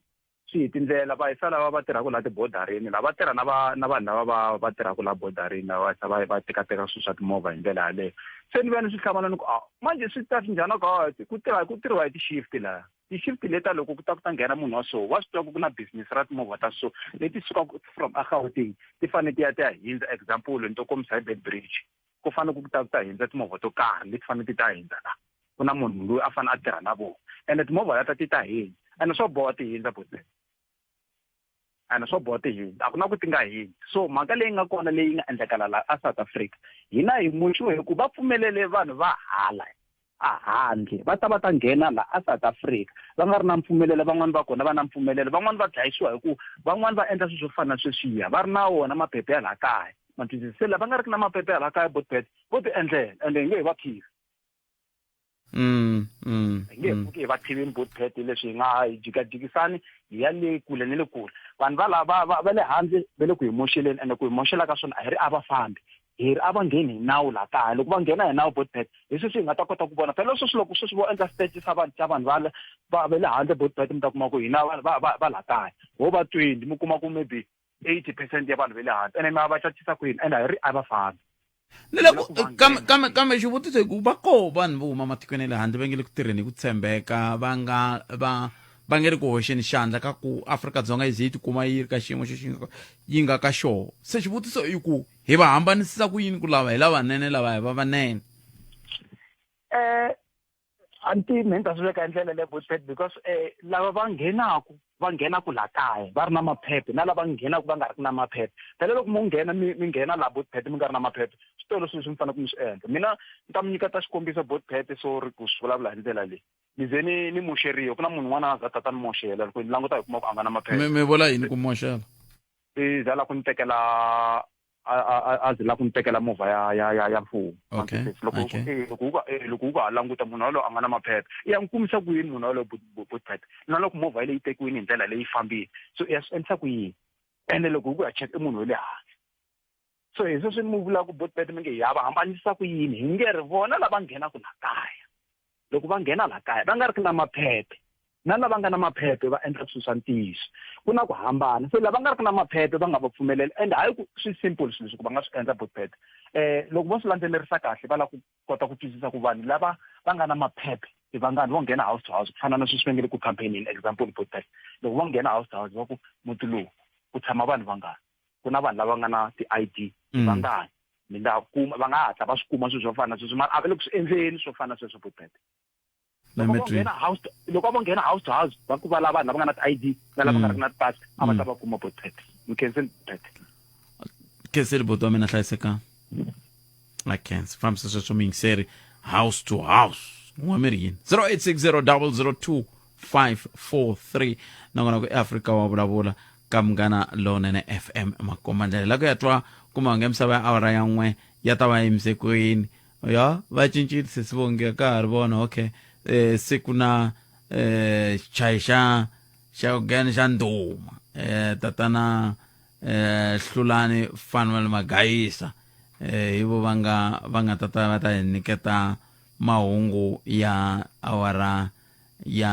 Speaker 7: swi hi tindlela va yisa lava va tirhaka laha tibodarini lava tirha na va na vanhu lava va va tirhaka laha bodarini lava yisa va va tekateka swilo swa timovha hi ndlela yaleyo se ni vuya ni swi hlamala ni ku a manjhe swi ta swi njhani ka ku tirha ku tirhiwa hi ti-shift laha ti-shift leta loko ku ta ku ta nghena munhu wa so wa swi tiva ku ku na business ra timovha ta so leti sukaka from eGauteng ti fanele ti ya ti ya hindza example ni to kombisa hi Bed Bridge ku fanele ku ta ku ta hindza timovha to karhi leti fanele ti ta hindza la ku na munhu loyi a fanele a tirha na vona ene timovha leta ti ta hindza
Speaker 15: Ene swo boha ti hindza buti. Ene swo boha ti hindza. A ku na ku ti nga hindzi. So mhaka leyi nga kona leyi nga endlekala la a South Africa, hina hi muxiwe hi ku va pfumelele vanhu va hala a handle va ta va ta nghena la a South Africa va nga ri na mpfumelelo, van'wani va kona va na mpfumelelo, van'wani va dlayisiwa hi ku van'wani va endla swilo swo fana na sweswiya va ri na wona maphepha ya laha kaya. Ma twisisa? Se lava nga ri ki na maphepha ya laha kaya botbet vo ti endlela ende hi nge he va khivi. Hi nge he pfuki hi va khivini botbet leswi hi nga hi jikajikisani hi ya le kule ni le kule. Vanhu va la va va va le handle va le ku hi moxeleni ende ku hi moxela ka swona a hi ri a va fambi. Hi ri a va ngheni hi nawu laha kaya. Loko va nghena hi nawu botbet hi sweswi hi nga ta kota ku vona. Phela sweswi loko sweswi vo endla stage sa vanhu xa vanhu va le va va le handle botbet mi ta kuma ku hina va va va va laha kaya ho va 20 mi kuma ku maybe 80% ya vanhu va le handle ene mi va cacisa kwini ene a hi ri a va fambi.
Speaker 1: Ni le ku kambe kambe kambe xivutiso hi ku va koho vanhu vo huma matikweni ya le handle va nge le ku tirheni hi ku tshembeka va nga va va nge ri ku hoxeni xandla ka ku Afrika-Dzonga yi ze yi tikuma yi ri ka xiyimo xexi yi nga ka xona. Se xivutiso i ku hi va hambanisisa ku yini ku lava hi lavanene lava hi va vanene?
Speaker 15: A ni tivi mehe ni ta swi veka hi ndlela leyo Botpet because lava va nghenaku va nghenaku la kaya va ri na maphephe na lava nghenaku va nga ri ki na maphephe. Phela loko mo nghena mi mi nghena la Botpet mi nga ri na maphephe swi tele swilo leswi mi faneleke mi swi endla. Mina ni ta mi nyiketa xikombiso Botpet sorry ku swi vulavula hi ndlela leyi. Ni ze ni ni moxeriwa ku na munhu un'wana a za ta ta ni moxela loko ni languta hi kuma ku a nga na maphephe.
Speaker 1: Mi mi vula yini ku moxela?
Speaker 15: I za la ku ni tekela a a a ze la ku ni tekela movha ya ya ya ya mfumo.
Speaker 1: Okay.
Speaker 15: Loko
Speaker 1: Okay.
Speaker 15: loko u ka loko u ka ha languta munhu walowo a nga na maphepha i ya n'wi kumisa ku yini munhu walowo Botpet na loko movha yaleyi yi tekiwini hi ndlela leyi fambile so i ya swi endlisa ku yini ene loko hi ku ya cheka i munhu wa le handle. So hi sweswi mi vulaka ku Botpet mi nge hi ya va hambanisa ku yini hi nge ri vona lava nghenaka la kaya loko va nghena la kaya va nga ri ki na maphephe na lava nga na maphephe va endla swilo swa ntiyiso ku na ku hambana se lava nga ri ki na maphephe va nga va pfumeleli and hayi ku swi simple swilo leswi ku va nga swi endla Botpet loko vo swi landzelerisa kahle va lava ku kota ku twisisa ku vanhu lava va nga na maphephe i vangani vo nghena house to house ku fana na sweswi va nge le ku campaign-ini example Botpet loko vo nghena house to house va ku muti lowu ku tshama vanhu vangani ku na vanhu lava nga na ti-I_D vangani mi nga kuma va nga hatla va swi kuma swilo swo fana na sweswo mara a va le ku swi endleni swo fana na sweswo Botpet. Loko vo nghena house to, loko vo nghena house to house va ku va lava vanhu lava nga na ti-I_D na lava nga ri na ti-pass a va ta va kuma Botpet. Ni khensile Botpet.
Speaker 1: Khensile buti wa mina hlayisekang. A khensa. Fambisa sweswo muyingiseri house to house. N'wa mi ri yini? 0860 002 543 nakona ku eAfrika wa vulavula ka Munghana Lonene FM makombandlela la ku ya twa kuma nge misava ya awara ya n'we ya ta va yimise kwini ya va cincile sesi vonge ka ha ri vona okay eh siku na eh xichayi xa xa gene xa ndhuma eh tatana eh Hlulani Fanuel Magayisa eh hi vo va nga va nga tata va ta hi nyiketa mahungu ya awara ya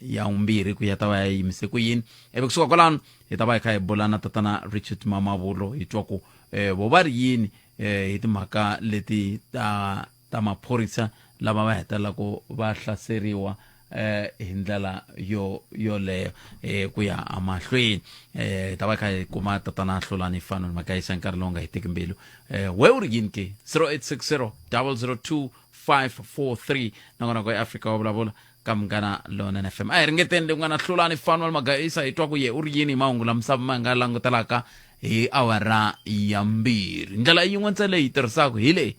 Speaker 1: ya vumbirhi ku ya ta va ya yimise ku yini ivi kusuka kwalano hi ta va hi kha hi bula na tatana Richard Mamavulo hi twa ku eh, vo va ri yini eh, hi timhaka leti ta ta maphorisa lava va hetelelaka va hlaseriwa eh hi ndlela yo yoleyo eh ku ya emahlweni eh hi ta va kha hi kuma tatana Hlulani Fanuel Magayisa nkarhi lowu nga heteki mbilu eh we u ri yini ke 0860 002 543 nakona ku eAfrika wa vulavula ka Munghana Lonene FM a hi ringeteni leyi ku nga na Hlulani Fanuel Magayisa hi twa ku ye u ri yini hi mahungu la misava ma nga langutelaka hi awara ya mbirhi ndlela yin'we ntsena leyi hi tirhisaka hi leyi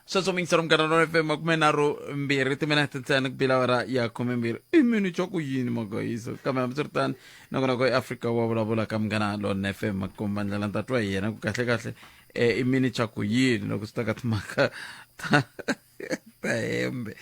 Speaker 1: sweswo mingisero Munghana Lonene FM 32 timinete ntsena ku bila awara ya 12 i mini xa ku yini Magayisa kambe hambiswiritano nakona ku eAfrika wa vulavula ka Munghana Lonene FM makomba ndlela ni ta twa hi yena ku kahle kahle i mini xa ku yini loko swi ta ka timhaka ta ta hembe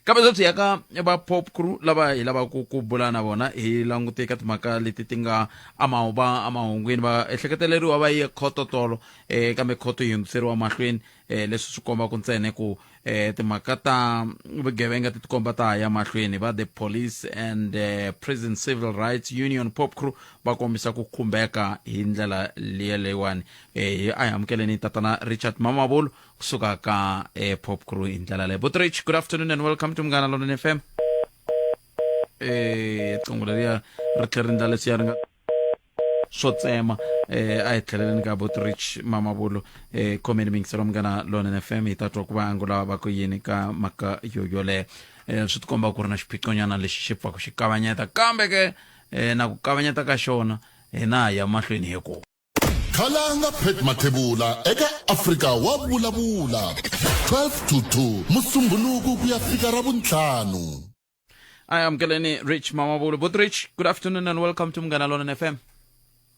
Speaker 1: kambe sweswi ya ka va pop crew lava hi lavaka ku bula na vona hi langute ka timhaka leti ti nga va emahungwini va ehleketeleriwa va ye khoto tolo um kambe khoto yi hundziseriwa mahlweni um leswi swi kombaka ntsena ku um timhaka ta vugevenga ti tikomba ta ha ya mahlweni va the police and prison civil rights union pop crew va kombisa ku khumbeka hi ndlela liya leyiwani um a hi amukeleni tatana Richard Mamabolo kusuka ka Pop Crew hi ndlela leyo. But Rich, good afternoon and welcome to Munghana Lonene FM. Qongo leriya ri tlhe ri ndla leswiya ri nga swo tsema a hi tlheleleni ka But Rich Mamabolo khomeni mingiselo Munghana Lonene FM hi ta twa ku va angula va ku yini ka mhaka yo yoleyo. eh, swi tikomba ku ri na xiphiqonyana lexi xi pfaka xi kavanyeta kambe ke eh, na ku kavanyeta ka xona hina hi ya mahlweni hi ku
Speaker 5: Khalanga Pat Mathebula eka Afrika wa vulavula 12 to 2 Musumbhunuku ku ya fika Ravuntlhanu.
Speaker 1: I amukeleni Rich Mamabolo. But Rich, good afternoon and welcome to Munghana Lonene FM.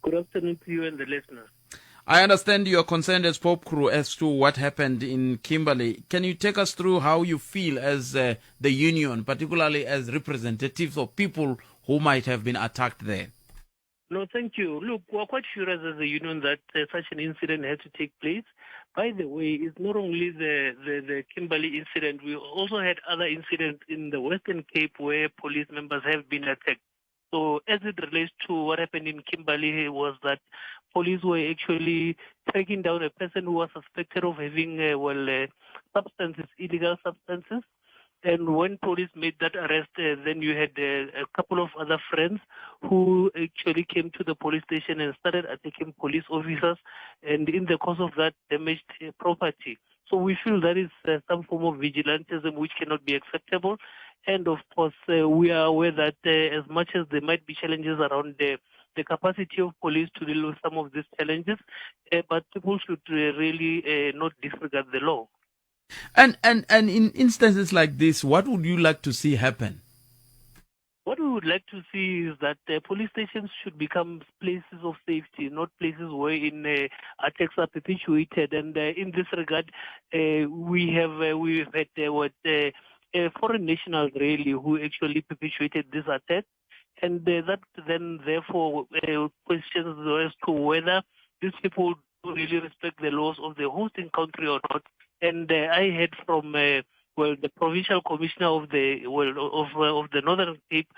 Speaker 16: Good afternoon to you and the listeners.
Speaker 1: I understand you are concerned as POPCRU as to what happened in Kimberley. Can you take us through how you feel as uh, the union, particularly as representatives of people who might have been attacked there?
Speaker 16: No, thank you. Look, we're quite furious as a union that uh, such an incident had to take place. By the way, it's not only the, the, the Kimberley incident, we also had other incidents in the Western Cape where police members have been attacked. So as it relates to what happened in Kimberley was that police were actually tracking down a person who was suspected of having, uh, well, uh, substances, illegal substances. And when police made that arrest, uh, then you had uh, a couple of other friends who actually came to the police station and started attacking police officers, and in the course of that, damaged uh, property. So we feel that is uh, some form of vigilantism which cannot be acceptable. And of course, uh, we are aware that uh, as much as there might be challenges around the, the capacity of police to deal with some of these challenges, uh, but people should uh, really uh, not disregard the law.
Speaker 1: And, and, and in instances like this, what would you like to see happen?
Speaker 16: What we would like to see is that uh, police stations should become places of safety, not places wherein uh, attacks are perpetuated. And uh, in this regard, uh, we have uh, we've had uh, what uh, foreign nationals really who actually perpetuated this attack, and uh, that then therefore uh, questions as to whether these people really respect the laws of the hosting country or not. And uh, I heard from uh, well the provincial commissioner of the well of uh, of the Northern Cape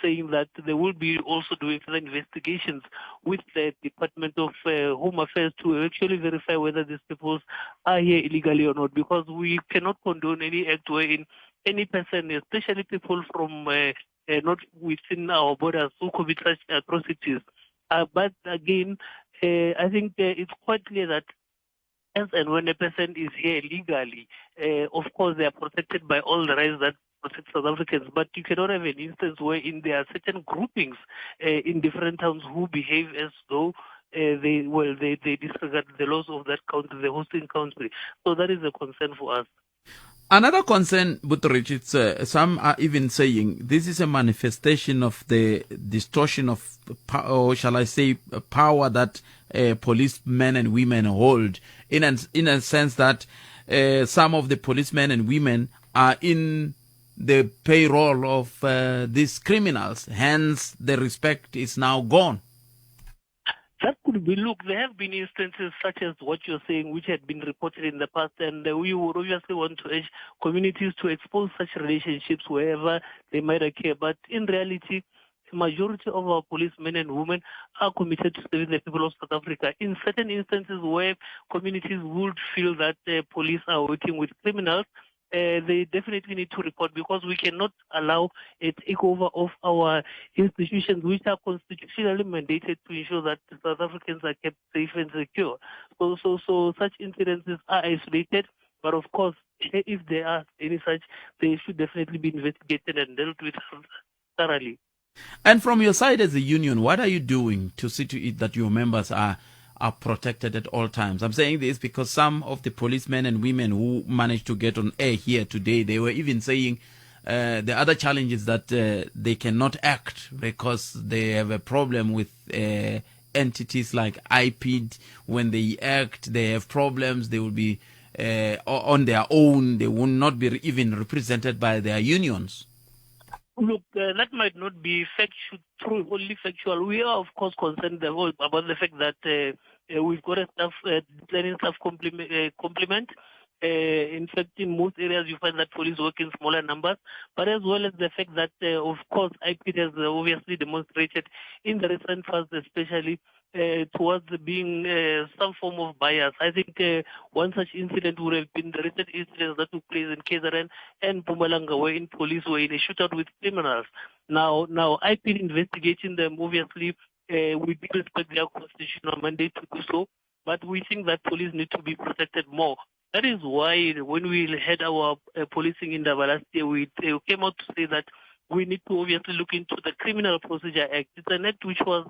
Speaker 16: saying that they will be also doing further investigations with the Department of uh, Home Affairs to actually verify whether these people are here illegally or not, because we cannot condone any act wherein any person, especially people from uh, uh, not within our borders, who commit such atrocities. Uh, but again, uh, I think uh, it's quite clear that as and when a person is here legally, uh, of course they are protected by all the rights that protect South Africans. But you cannot have an instance wherein there are certain groupings uh, in different towns who behave as though uh, they well they, they disregard the laws of that country, the hosting country. So that is a concern for us.
Speaker 1: Another concern, Butrich, it's uh, some are even saying this is a manifestation of the distortion of, or shall I say, power that uh, policemen and women hold, in an, in a sense that uh, some of the policemen and women are in the payroll of uh, these criminals. Hence, the respect is now gone.
Speaker 16: That could be, look, there have been instances such as what you're saying, which had been reported in the past, and we would obviously want to urge communities to expose such relationships wherever they might occur. But in reality, the majority of our policemen and women are committed to serving the people of South Africa. In certain instances where communities would feel that uh, police are working with criminals, uh, they definitely need to report because we cannot allow a takeover of our institutions, which are constitutionally mandated to ensure that South Africans are kept safe and secure. So, so, so such incidences are isolated, but of course, if there are any such, they should definitely be investigated and dealt with thoroughly.
Speaker 1: And from your side as a union, what are you doing to see to it that your members are are protected at all times? I'm saying this because some of the policemen and women who managed to get on air here today, they were even saying uh, the other challenge is that uh, they cannot act because they have a problem with uh, entities like IPID. When they act, they have problems. They will be uh, on their own. They will not be even represented by their unions.
Speaker 16: Look, uh, that might not be factual, true, only factual. We are, of course, concerned about the fact that uh, uh, we've got a staff, uh, declining staff complement. Uh, complement. Uh, in fact, in most areas, you find that police work in smaller numbers, but as well as the fact that, uh, of course, IPID has obviously demonstrated in the recent past, especially uh, towards being uh, some form of bias. I think uh, one such incident would have been the recent incidents that took place in KZN and Mpumalanga, wherein police were in a shootout with criminals. Now, now IPID investigating them, obviously, uh, we do respect their constitutional mandate to do so, but we think that police need to be protected more. That is why when we had our policing indaba last year, we came out to say that we need to obviously look into the Criminal Procedure Act. It's an act which was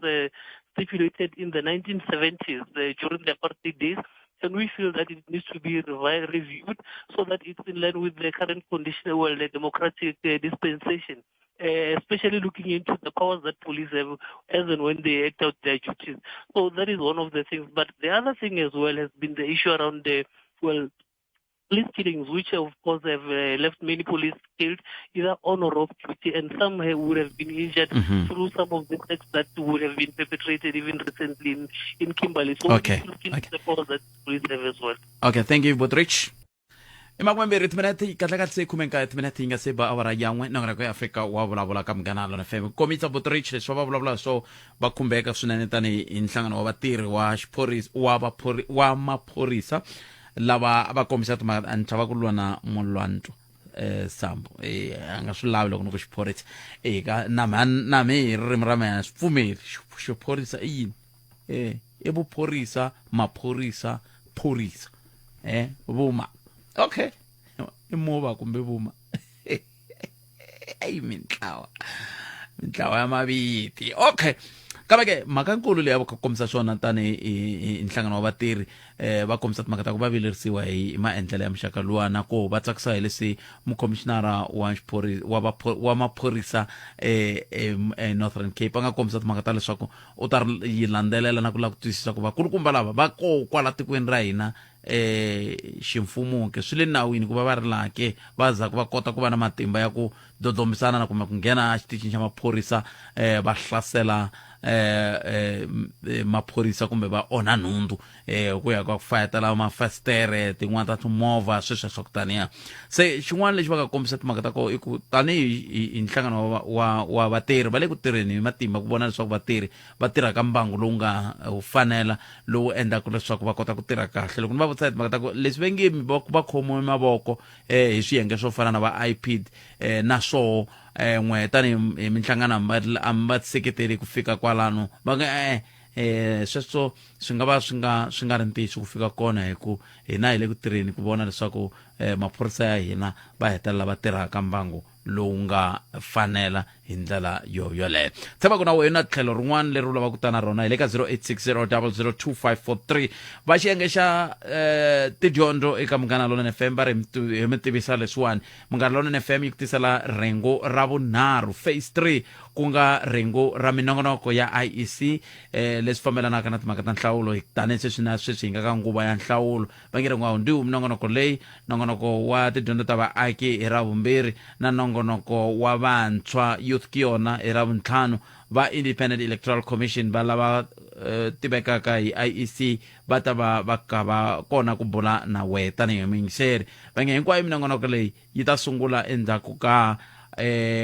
Speaker 16: stipulated in the 1970s during the apartheid days, and we feel that it needs to be reviewed so that it's in line with the current condition, well, the democratic dispensation, especially looking into the powers that police have as and when they act out their duties. So that is one of the things. But the other thing as well has been the issue around the, well, police killings, which of course have left many police killed either on or off duty, and some would have been injured through some of the acts that would have been perpetrated even recently in Kimberley. So we need to look into the powers that police have as well.
Speaker 1: Okay, thank you, Botrich. I makumembirhi timinete kahlekahle se khume-nkaye timinete yi nga se ba awara ya n'we nongonoko ya Afrika wa vulavula ka Munghana Lona FM. Ku komisa Botrich leswi va vulavula swo va khumbeka swinene tanihi hi nhlangano wa vatirhi wa xiphorisa wa vaphori wa maphorisa lava va kombisa timhaka a ni chava ku lwa na mulwantwa sambo a nga swi lavi loko ni ku xiphorisa ka na mi hi ririmi ra mina swi pfumeli xiphorisa i yini i vuphorisa maphorisa phorisa vuma okay i muva kumbe vuma eyi mintlawa ya maviti okay kambe ke mhaka nkulu leyi va kombisa swona tanihi hi nhlangano wa vatirhi va kombisa timhaka ta ku va vilerisiwa hi maendlelo ya muxaka luwa na ku va tsakisa hi leswi mukhomishinara wa xiphorisa wa wa maphorisa Northern Cape a nga kombisa timhaka ta leswaku u ta yi landzelela na ku lava ku twisisa ku vakulukumba lava va koho kwala tikweni ra hina ximfumo ke swi le nawini ku va va ri laha ke va za ku va kota ku va na matimba ya ku dodombisana na kumbe ku nghena exitichini xa maphorisa va hlasela maphorisa kumbe va onha nhundzu ku ya ka ku fayetela mafasitere tin'wana ta timovha sweswo swa ku taniya. Se xin'wana lexi va nga kombisa timhaka ta kona i ku tanihi hi nhlangano wa vatirhi va le ku tirheni hi matimba ku vona leswaku vatirhi va tirha ka mbangu lowu nga wu fanela lowu endlaka leswaku va kota ku tirha kahle. Loko ni va vutisa timhaka ta ku leswi va nge va khomiwe mavoko hi swiyenge swo fana na va IPID na swoho n'we tanihi hi minhlangano a mi va seketeli ku fika kwalano va nge sweswo swi nga va swi nga swi nga ri ntiyiso ku fika kona hi ku hina hi le ku tirheni ku vona leswaku maphorisa ya hina va hetelela va tirha ka mbangu lowu nga fanela hi ndlela yo yoleyo. Tshemba ku na wena tlhelo rin'wana leri u lavaka ku ta na rona hi le ka 0860002543 va xiyenge xa tidyondzo eka Munghana Lonene FM va ri hi mi tivisa leswiwani. Munghana Lonene FM yi ku tisela rhengu ra vunharhu phase 3 ku nga rhengu ra minongonoko ya IEC leswi fambelanaka na timhaka ta nhlawulo tanihi sweswi na sweswi hi nga ka nguva ya nhlawulo. Va nge ri nga hundziwi minongonoko leyi, nongonoko wa tidyondzo ta vaaki hi Ravumbirhi na nongonoko wa vantshwa, Youth Ke Yona, hi Ravuntlhanu. Va Independent Electoral Commission va lava tivekaka hi IEC va ta va va ka va kona ku bula na wehe tanihi muyingiseri. Va nge hinkwayo minongonoko leyi yi ta sungula endzhaku ka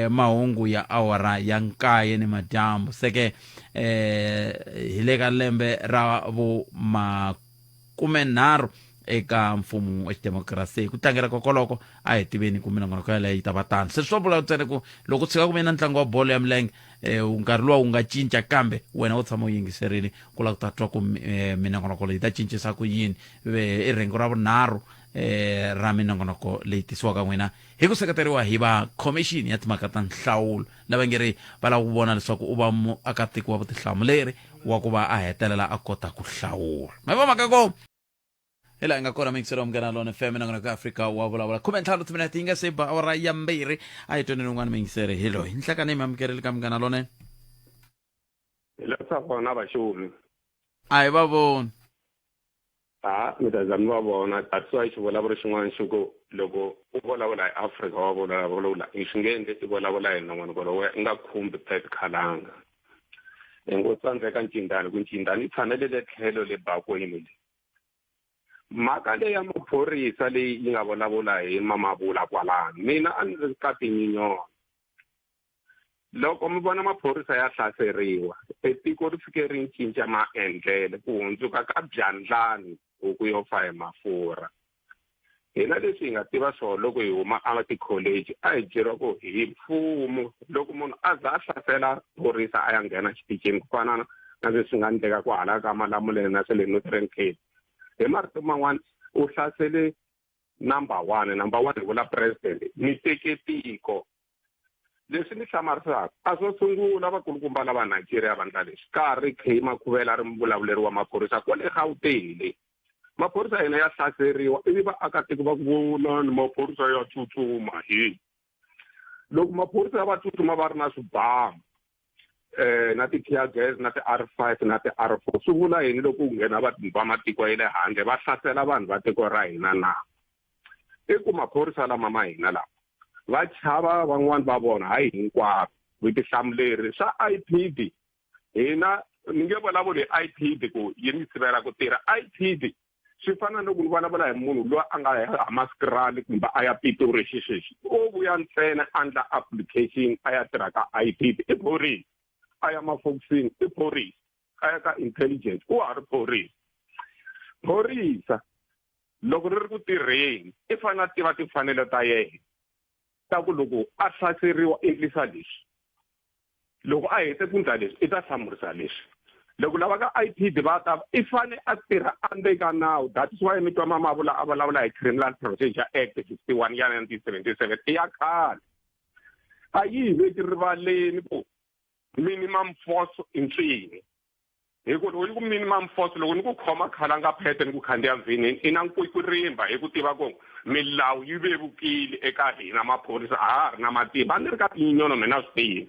Speaker 1: mahungu ya awara ya nkaye ni madyambu. Se ke hi le ka lembe ra vu 30 eka mfumo wa xidemokirasi. Hi ku tlangela kokoloko a hi tiveni ku minongonoko yaleyo yi ta va tano. Se swi vula ntsena ku loko tshika ku ve na ntlangu wa bolo ya milenge nkarhi luwa wu nga cinca, kambe wena u tshama u yingiserile ku lava ku ta twa ku minongonoko leyi ta cincisa ku yini. I rhengu ra vunharhu ra minongonoko leyi tisiwaka n'wina hi ku seketeriwa hi va khomixini ya timhaka ta nhlawulo lava nge ri va lava ku vona leswaku u va muakatiko wa vutihlamuleri wa ku va a hetelela a kota ku hlawula. Ma va mhaka ko hi laha hi nga kona mixero Munghana Lona FM nongonoko ya Afrika wa vulavula 15 timinete yi nga se ba awara ya mbirhi. A hi tweni rin'wana muyingiseri hi loyi nhlekani mi amukerile ka Munghana Lonene.
Speaker 4: Hi la vona vaxomi.
Speaker 1: A hi va voni.
Speaker 4: Ha, mi ta za mi va vona. That's why xivulavuri xin'wana xi ku loko u vulavula hi Afrika wa vulavula i swi nge endli i vulavula hi nongonoko lowu i nga khumbi Pat Khalanga. I ngo tsandzeka Ncindani ku Ncindani i tshamele le tlhelo le bakweni le. Mhaka leyi ya maphorisa leyi yi nga vulavula hi Mamabula kwalano, mina a ni ri ka tinyinyona. Loko mi vona maphorisa ya hlaseriwa, e tiko ri fike ri cinca maendlele ku hundzuka ka byandlani huku yo fa hi mafurha. Hina leswi hi nga tiva swona loko hi huma a tikholeji a hi byeriwa ku hi mfumo loko munhu a za a hlasela phorisa a ya nghena xitichini ku fana na leswi nga endleka kwahala ka Malamulele na swa le Northern Cape. Hi marito man'wana u hlasele Number 1, number 1 hi vula president, mi teke tiko. Leswi ni hlamarisaka, a swo sungula vakulukumba lava Nigeria va ndla leswi. Ka ha ri K Makhuvela a ri muvulavuleri wa maphorisa kwale Gauteng le. Maphorisa ya hina ya hlaseriwa ivi vaakatiko va ku vonani maphorisa ya tsutsuma he. Loko maphorisa ya va tsutsuma va ri na swibamu na ti-tear gas na ti-R5 na ti-R4, swi vula yini loko ku nghena va matiko ya le handle va hlasela vanhu va tiko ra hina na? I ku maphorisa lama ma hina lama va chava van'wani va vona, hayi hinkwavo. Vutihlamuleri swa IPD, hina ni nge vulavuli hi IPD ku yi ni sivela ku tirha. IPD swi fana na loko ni vulavula hi munhu loyi a nga ya Hammanskraal kumbe a ya Pitori xisweswi, o vuya ntsena a endla application a ya tirha ka IPD, i phorisa. A ya mafokisini, i phorisa. A ya ka intelligence, u ha ri phorisa. Phorisa loko ri ri ku tirheni i fanele a tiva timfanelo ta yena ta ku loko a hlaseriwa endlisa leswi, loko a hete ku endla leswi i ta hlamurisa leswi. Loko lava ka IPD va ta, i fane a tirha endzeni ka nawu. That is why mi twa Mamabolo a vulavula hi Criminal Procedure Act 61 ya 1977, i ya khale. A yi hi veki rivaleni ku minimum force i ncini. Hi ku loko yi ku minimum force, loko ni ku khoma khalanga phete ni ku khandziya vhinini, i na nkwikwirimba hi ku tiva ku milawu yi vevukile eka hina maphorisa, a ha ha ri na matimba. A ni ri ka tinyono mina swi tivi.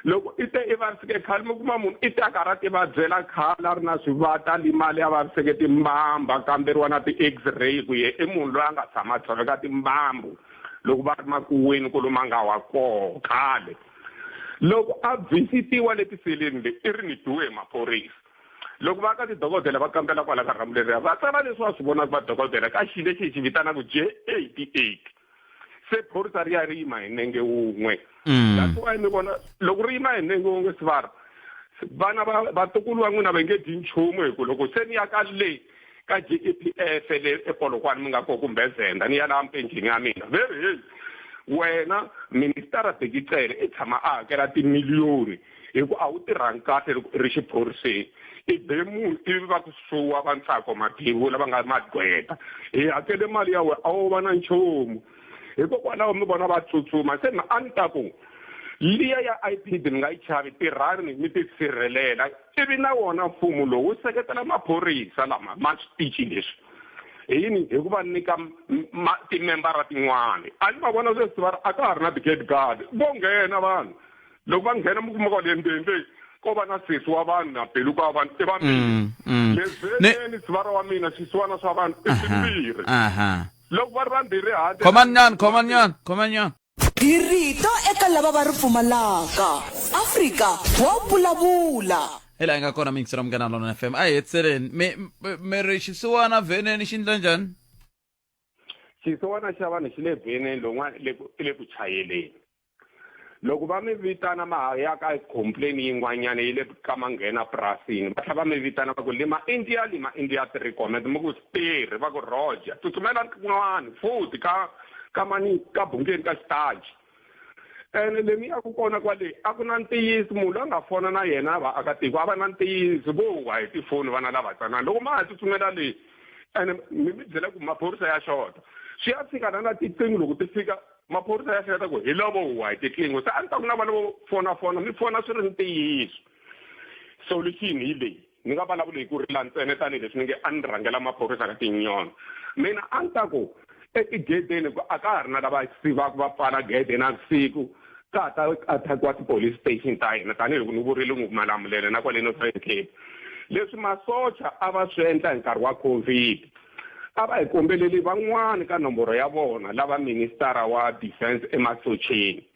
Speaker 4: Loko i te i vaviseke khale, mi kuma munhu i te a karhi a ti vabyela khale, a ri na swivata, limali a vaviseke timbamba, kamberiwa na ti-x-ray ku ye i munhu loyi a nga tshama a tshoveka timbambu loko va ri makuweni kwalomu a nga wa koho khale. Loko a visitiwa le tiseleni le, i ri ni biwe hi maphorisa. Loko va ka tidokodela va kambela kwala ka rhambu leriya, va tsala leswi va swi vonaka vadokodela ka xilo lexi hi xi vitanaka J88. Se phorisa ri ya ri yima hi nenge wun'we. That's why mi vona loko ri yima hi nenge wun'we sivara, vana va vatukulu va n'wina va nge dyi nchumu, hi ku loko se ni ya ka le ka GEPF le ePolokwane mi nga kona kumbe Venda, ni ya laha mpenceni ya mina, ve ri hey, wena ministara Bheki Cele i tshama a hakela timiliyoni hi ku a wu tirhangi kahle loko i ri xiphoriseni, i be munhu ivi va ku suwa va Ntsako Mathebula va nga magqweta, hi hakele mali ya wena a wo va na nchumu. Hikokwalaho mi vona va tsutsuma. Se mina a ni ta ku liya ya IPD mi nga yi chavi, tirhani mi tisirhelela. Ivi na wona mfumo lowu wu seketela maphorisa lama ma switichi leswi hi yini? Hi ku va nyika timembara tin'wana. A ni va vona sweswi va ri a ka ha ri na ti-gate guard, vo nghena vanhu. Loko va nghena mi kuma ku le ndzeni le ko va na sesi wa vanhu na beluka wa vanhu i vambirhi. Leswi sivara wa mina xisiwana swa vanhu i swimbirhi. Loko va ri vambirhi handle.
Speaker 1: Khomani nyana, khomani nyana, khomani nyana.
Speaker 2: Hi rito eka lava va ri pfumalaka. Afrika wa vulavula.
Speaker 1: Hi laha hi nga kona miyingiselo Munghana Lonene FM. A hi hetiseleni. Mi mi ri xisiwana vheneni xi ndla njhani?
Speaker 4: Xisiwana xa vanhu xi le vheneni lowun'wana i le ku i le ku chayeleni. Loko va mi vitana ma ha ya ka complain yin'wanyana yi le ka manghena purasini, va tlhela va mi vitana va ku lima India, lima India 3 comment, mi ku swi tirhi, va ku roger, tsutsumela kun'wana futhi ka ka mani ka bungeni ka xitaji. Ene le mi yaku kona kwale a ku na ntiyiso, munhu loyi a nga fona na yena vaakatiko a va na ntiyiso, vo wa hi tifoni vana lava tsanana. Loko ma ha tsutsumela le ene mi mi byela ku maphorisa ya xota, swi ya fika na na tiqingho loko ti fika maphorisa ya hleketa ku hi lavo huwa hi tiqingho. Se a ni ta ku na va lavo fona fona, mi fona swi ri ntiyiso. Solution hi leyi, ni nga vulavuli hi ku rila ntsena tanihileswi ni nge a ni rhangela maphorisa ka tinyono. Mina a ni ta ku etigedeni ku a ka ha ri na lava sivaka va pfala gede navusiku, ka ha ta attack-iwa ti-police station ta hina tanihiloko ni vurile ngopfu Malamulele na kwale Northern Cape. Leswi masocha a va swi endla hi nkarhi wa COVID, a va hi kombeleli van'wani ka nomboro ya vona lava ministara wa defense emasocheni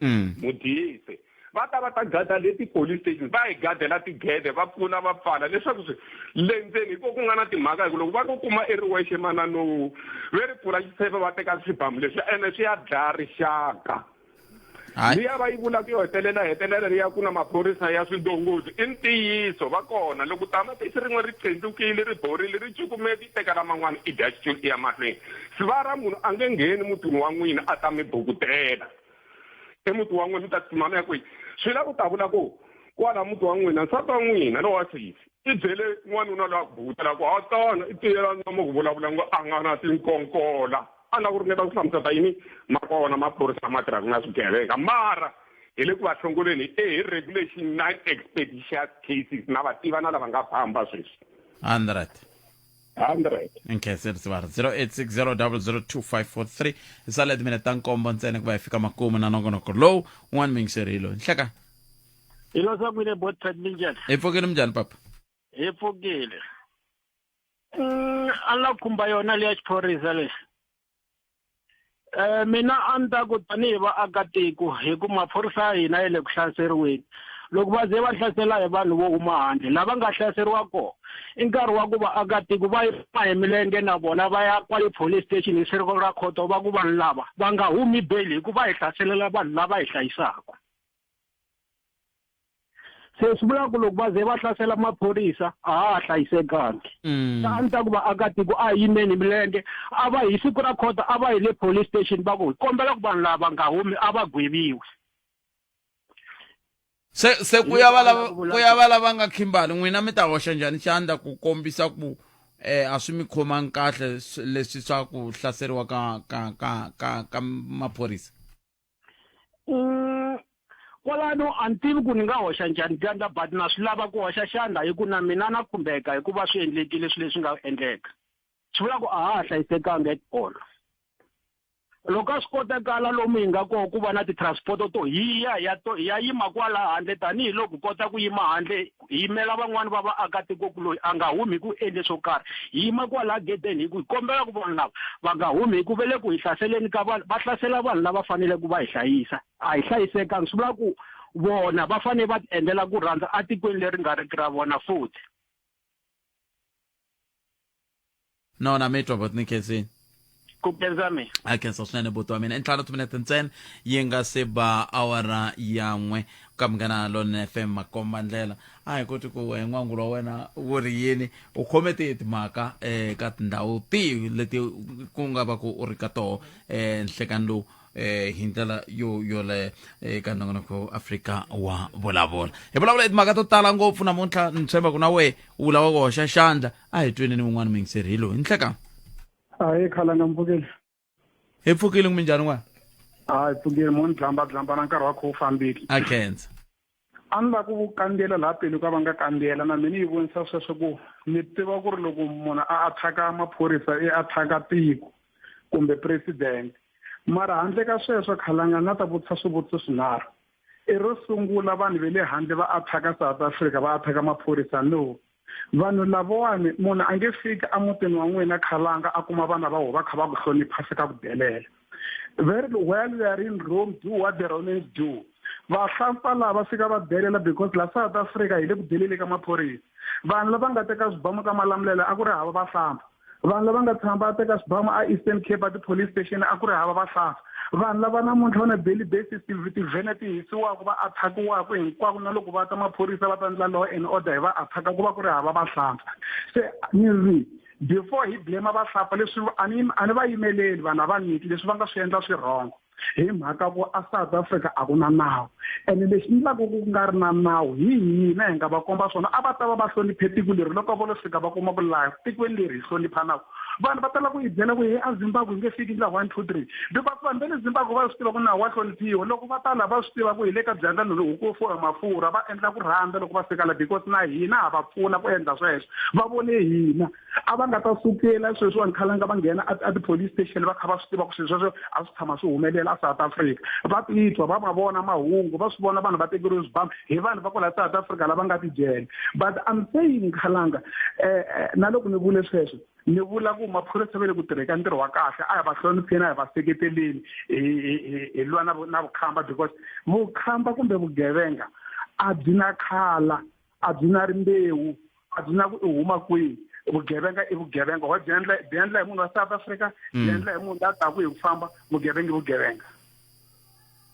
Speaker 4: Modise va ta va ta gada le ti-police station, va hi gadela tigede, va pfula va pfala leswaku swi le ndzeni hi ko ku nga na timhaka, hi ku loko va ku kuma i ri wexe manano ve ri pfula xiseve va teka swibamu leswi ene swi ya dlaya rixaka. Liya va yi vulaka yo hetelela hetelela liya ku na maphorisa ya swidongozi i ntiyiso, va kona. Loko tamatisi rin'we ri qendlukile ri borile ri cukumeta yi teka laman'wana i dya xiculu i ya mahlweni. Sivara munhu a nge ngheni mutini wa n'wina a ta mi bukutela. E muti wa n'wina mi ta tsutsuma mi ya kwihi? Swi lava u ta vula ku kwala muti wa n'wina nsati wa n'wina lowa sesi i byele n'wanuna loyi a ku bukutela ku ha tana i tiyela nomo ku vulavula ngo a nga na tinkonkola.
Speaker 17: A ni lava ku ringeta ku hlamusela yini ma kona maphorisa ma tirhaka na swigevenga mara hi le ku va hlongoleni e hi regulation na expeditious cases na va tiva na lava nga famba sweswi.
Speaker 1: 100.
Speaker 17: 100.
Speaker 1: Nkhense Risivari 0860002543 hi sale timinete ta nkombo ntsena ku va hi fika makumu na nongonoko lowu un'wana muyingiseri hi loyi nhleka.
Speaker 18: Hi lo swa n'wina bot minjhani?
Speaker 1: Hi pfukile minjhani papa?
Speaker 18: Hi pfukile. A ni la khumba yona leya xiphorisa lexi. Mina a ni ta ku tanihi vaakatiko hi ku maphorisa ya hina ya le ku hlaseriweni. Loko va ze va hlasela hi vanhu vo huma handle, lava nga hlaseriwa kona i nkarhi wa ku vaakatiko va yima hi milenge na vona va ya kwale police station hi siku ra khoto va ku vanhu lava va nga humi bail hi ku va hi hlaselela vanhu lava hi hlayisaka. Se swi vula ku loko va ze va hlasela maphorisa a ha ha hlayisekangi. A ni ta ku vaakatiko a hi yimeni hi milenge, a va hi siku ra khoto a va yi le police station va ku hi kombela ku vanhu lava va nga humi a va gweviwi.
Speaker 1: Se se ku ya va lava ku ya va lava nga khimbali n'wina mi ta hoxa njhani xandla ku kombisa ku eh a swi mi khomangi kahle leswi swa ku hlaseriwa ka ka ka ka ka maphorisa?
Speaker 18: Kwalano a ni tivi ku ni nga hoxa njhani xandla but na swi lava ku hoxa xandla hi ku na mina na khumbeka hikuva swi endlekile swilo leswi nga endleka. Swi vula ku a ha ha hlayisekanga at all. Loko a swi kotakala lomu hi nga kona ku va na ti-transport to hi ya hi ya to hi ya yima kwala handle tanihiloko hi kota ku yima handle hi yimela van'wani va vaakatiko ku loyi a nga humi hi ku endle swo karhi. Hi yima kwala gedeni hi ku hi kombela ku vanhu lava va nga humi hi ku va le ku hi hlaseleni ka vanhu, va hlasela vanhu lava faneleke va hi hlayisa. A hi hlayisekanga, swi vula ku vona va fanele va tiendlela ku rhandza etikweni leri nga riki ra vona futhi.
Speaker 1: No na mi twa bot ni khensini.
Speaker 18: Ku khensa mina.
Speaker 1: A khensa swinene buti wa mina. I ntlhanu timinete ntsena yi nga se ba awara ya n'we ka Munghana Lonene FM makomba ndlela. A hi koti ku hi n'wangulo wa wena wu ri yini u khome tihi timhaka eh ka tindhawu tihi leti ku nga va ku u ri ka toho eh nhlekani lowu eh hi ndlela yo yoleyo eka nongonoko Afrika wa vulavula. Hi vulavula hi timhaka to tala ngopfu namuntlha ni tshemba ku na wehe u lava ku hoxa xandla a hi tweni ni un'wana muyingiseri hi loyi nhleka
Speaker 19: Ahee khalanga mpfukile.
Speaker 1: Hi pfukile minjhani n'wana?
Speaker 19: Hayi pfukile mo ni dlamba dlamba na nkarhi wa kho wu fambile.
Speaker 1: A khensa.
Speaker 19: A ni lava ku kandziyela laha pele ka va nga kandziyela na mina yi vonisa sweswo ku ni tiva ku ri loko munhu a attack-a maphorisa i attack-a tiko kumbe president mara handle ka sweswo khalanga ni la ta vutisa swivutiso swinharhu i ro sungula vanhu ve le handle va attack-a South Africa va attack-a maphorisa no Vanhu lavawani munhu a nge fiki emutini wa n'wina khalanga a kuma vana va wena va kha va ku hlonipha fika ku delela. Very while we are in Rome do what the Romans do. Vahlampfa lava fika va delela because la South Africa hi le ku deleli ka maphorisa. Vanhu lava nga teka swibamu ka Malamulele a ku ri hava vahlampfa. Vanhu lava nga tshama va teka swibamu a Eastern Cape a ti-police station a ku ri hava vahlampfa. Vanhu lava namuntlha on a daily basis tivhene ti hisiwaka va attack-iwaka hinkwako na loko va ta maphorisa va ta endla law and order hi va attack-a ku va ku ri hava vahlampfa. Se ni ri before hi blame vahlampfa leswi a ni a ni va yimeleli vanhu a va nyiki leswi va nga swi endla swi wrong hi mhaka ku a South Africa a ku na nawu ene lexi endlaka ku nga ri na nawu hi hina hi nga va komba swona a va ta va va hloniphe tiko leri loko vo lo fika va kuma ku laha tikweni leri hi hlonipha nawu vanhu va tala ku hi byela ku he a Zimbabwe hi nge fiki ndlela 1 2 3 because vanhu va le Zimbabwe va swi tiva ku nawu wa hloniphiwa loko va ta laha va swi tiva ku hi le ka byandla huku for mafurha va endla ku rhandza loko va fika la because na hina ha va pfuna ku endla sweswo va vone hina a va nga ta sukela sweswiwani khalanga va nghena a ti-police station va kha va swi tiva ku swilo sweswo a swi tshama swi humelela a South Africa va titwa va ma vona mahungu va swi vona vanhu va tekeriwe swibamu hi vanhu va kwala South Africa lava nga tijele but I'm saying khalanga eh, na loko ni vule sweswo ni vula ku maphorisa va le ku tirheni ka ntirho wa kahle a hi va hlonipheni a hi va seketeleni hi lwa na vukhamba because vukhamba kumbe vugevenga a byi na khala a byi na rimbewu a byi na ku i huma kwihi vugevenga i vugevenga wa byi endla byi endla hi munhu wa South Africa byi endla hi munhu la taku hi ku famba vugevenga i vugevenga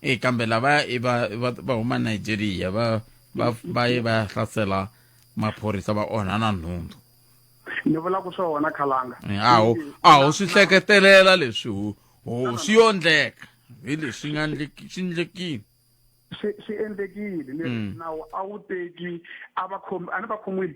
Speaker 1: e kambe lava i va va va huma Nigeria va va va ye va hlasela maphorisa va onha na nhundzu
Speaker 19: ni vula ku swona khalanga
Speaker 1: aho aho swi hleketelela leswi ho ho swi yondleka hi leswi nga ndleki swi ndlekile
Speaker 19: swi swi endlekile ni nawu a wu teki a va khomi a ni va khomiwile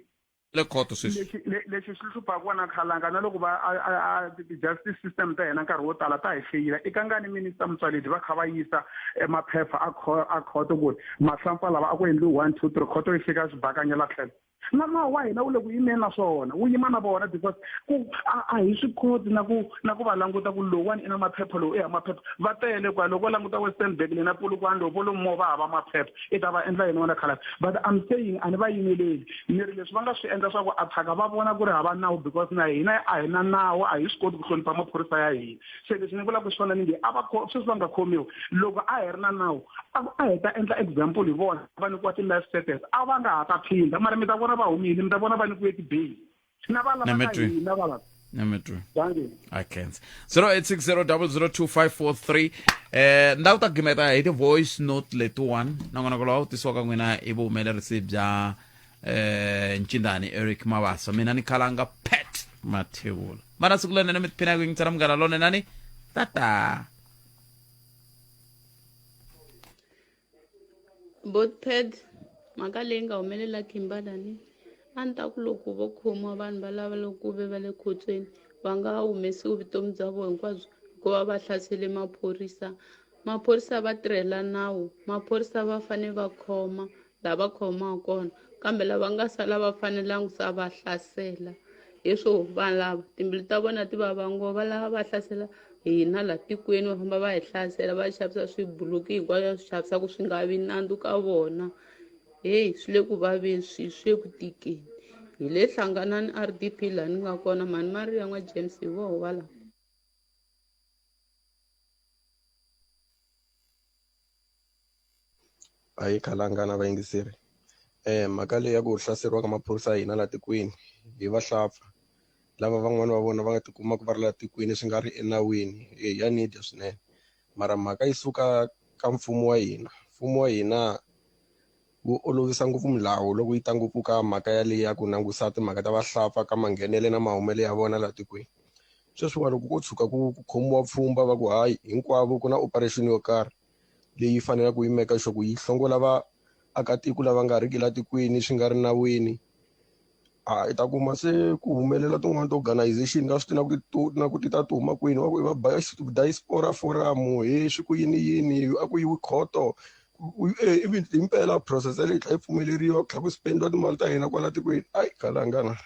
Speaker 1: Le khoto sweswi.
Speaker 19: Lexi lexi swi hluphaka wena khalanga na loko va a ti-justice system ta hina nkarhi wo tala ta hi feyila i kangani minister Motsoaledi va kha va yisa e maphepha a a khoto ku ri mahlampfa lava a ku endliwi 1 2 3 khoto yi fika swi bakanyela tlhelo na nawu wa hina wu le ku yimeni na swona wu yima na vona because ku a hi swi koti na ku na ku va languta ku lowuwani i na maphepha lowu i hava maphepha va tele kwa loko languta Westernburg le na Polokwane lowu vo lomu va hava maphepha i ta va endla yini wena khalabye but I'm saying a ni va yimeleli ni ri leswi va nga swi endla swa ku attack-a va vona ku ri hava nawu because na hina a hi na nawu a hi swi koti ku hlonipha maphorisa ya hina se leswi ni vulaka swona ni nge a va sweswi va nga khomiwa loko a hi ri na nawu a hi ta endla example hi vona va nyikiwa ti-life sentence a va nga ha ta phinda mara mi ta vona va humile mi ta vona va nyikiwe ti-bail na va lava ka hina va lava
Speaker 1: Nyametwe. I can't. 0860002543 eh ndhawu ta gimeta hi ti-voice note letiwani nongonoko lowu tisiwaka n'wina i vuhumelerisi bya eh ncindani Eric Mabasa mina ni khalanga Pat Mathebula mana siku lenene mi tiphina ku yingisela munghana lonenani tata
Speaker 20: Botpad mhaka leyi nga humelela Kimberley a ni ta ku loko vo khomiwa vanhu va lava loko ku ve va le khotsweni va nga humesiwi vutomi bya vona hinkwabyo hikuva va hlasele maphorisa maphorisa va tirhela nawu maphorisa va fane va khoma laha va khomaka kona kambe lava nga sala va fanelanga sa va hlasela hi swo vanhu lava timbilu ta vona ti vava ngopfu va lava va hlasela hina la tikweni va famba va hi hlasela va xavisa swibuluki hinkwaswo va swi xavisaka swi nga vi nandzu ka vona heyi swi le ku vaveni swi swi le ku tikeni hi le hlanganani r d p laha ni nga kona mhani mariya n'wa james hi voho va lava
Speaker 21: Ahee khalanga na vayingiseri mhaka leyi ya ku hlaseriwa ka maphorisa ya hina laha tikweni hi vahlampfa lava van'wani va vona va nga tikumaka va ri laha tikweni swi nga ri enawini ya ni dya swinene mara mhaka yi suka ka mfumo wa hina mfumo wa hina wu olovisa ngopfu milawu loko yi ta ngopfu ka mhaka yaleyi ya ku langusa timhaka ta vahlampfa ka manghenele na mahumelo ya vona laha tikweni sweswiwani loko ko tshuka ku khomiwa pfhumba va ku hayi hinkwavo ku na operation yo karhi leyi faneleke yi make sure ku yi hlongola vaakatiko lava nga riki la tikweni swi nga ri nawini a i ta kuma se ku humelela tin'wani ti-organization nga swi tivi na ku ti na ku ti ta ti huma kwini va ku i va diaspora forum he swi ku yini yini a ku yiwi khoto ivi himpela process yaleyo yi tlhela yi pfumeleriwa ku tlhela ku spend-iwa timali ta hina kwala tikweni ayi khalangana.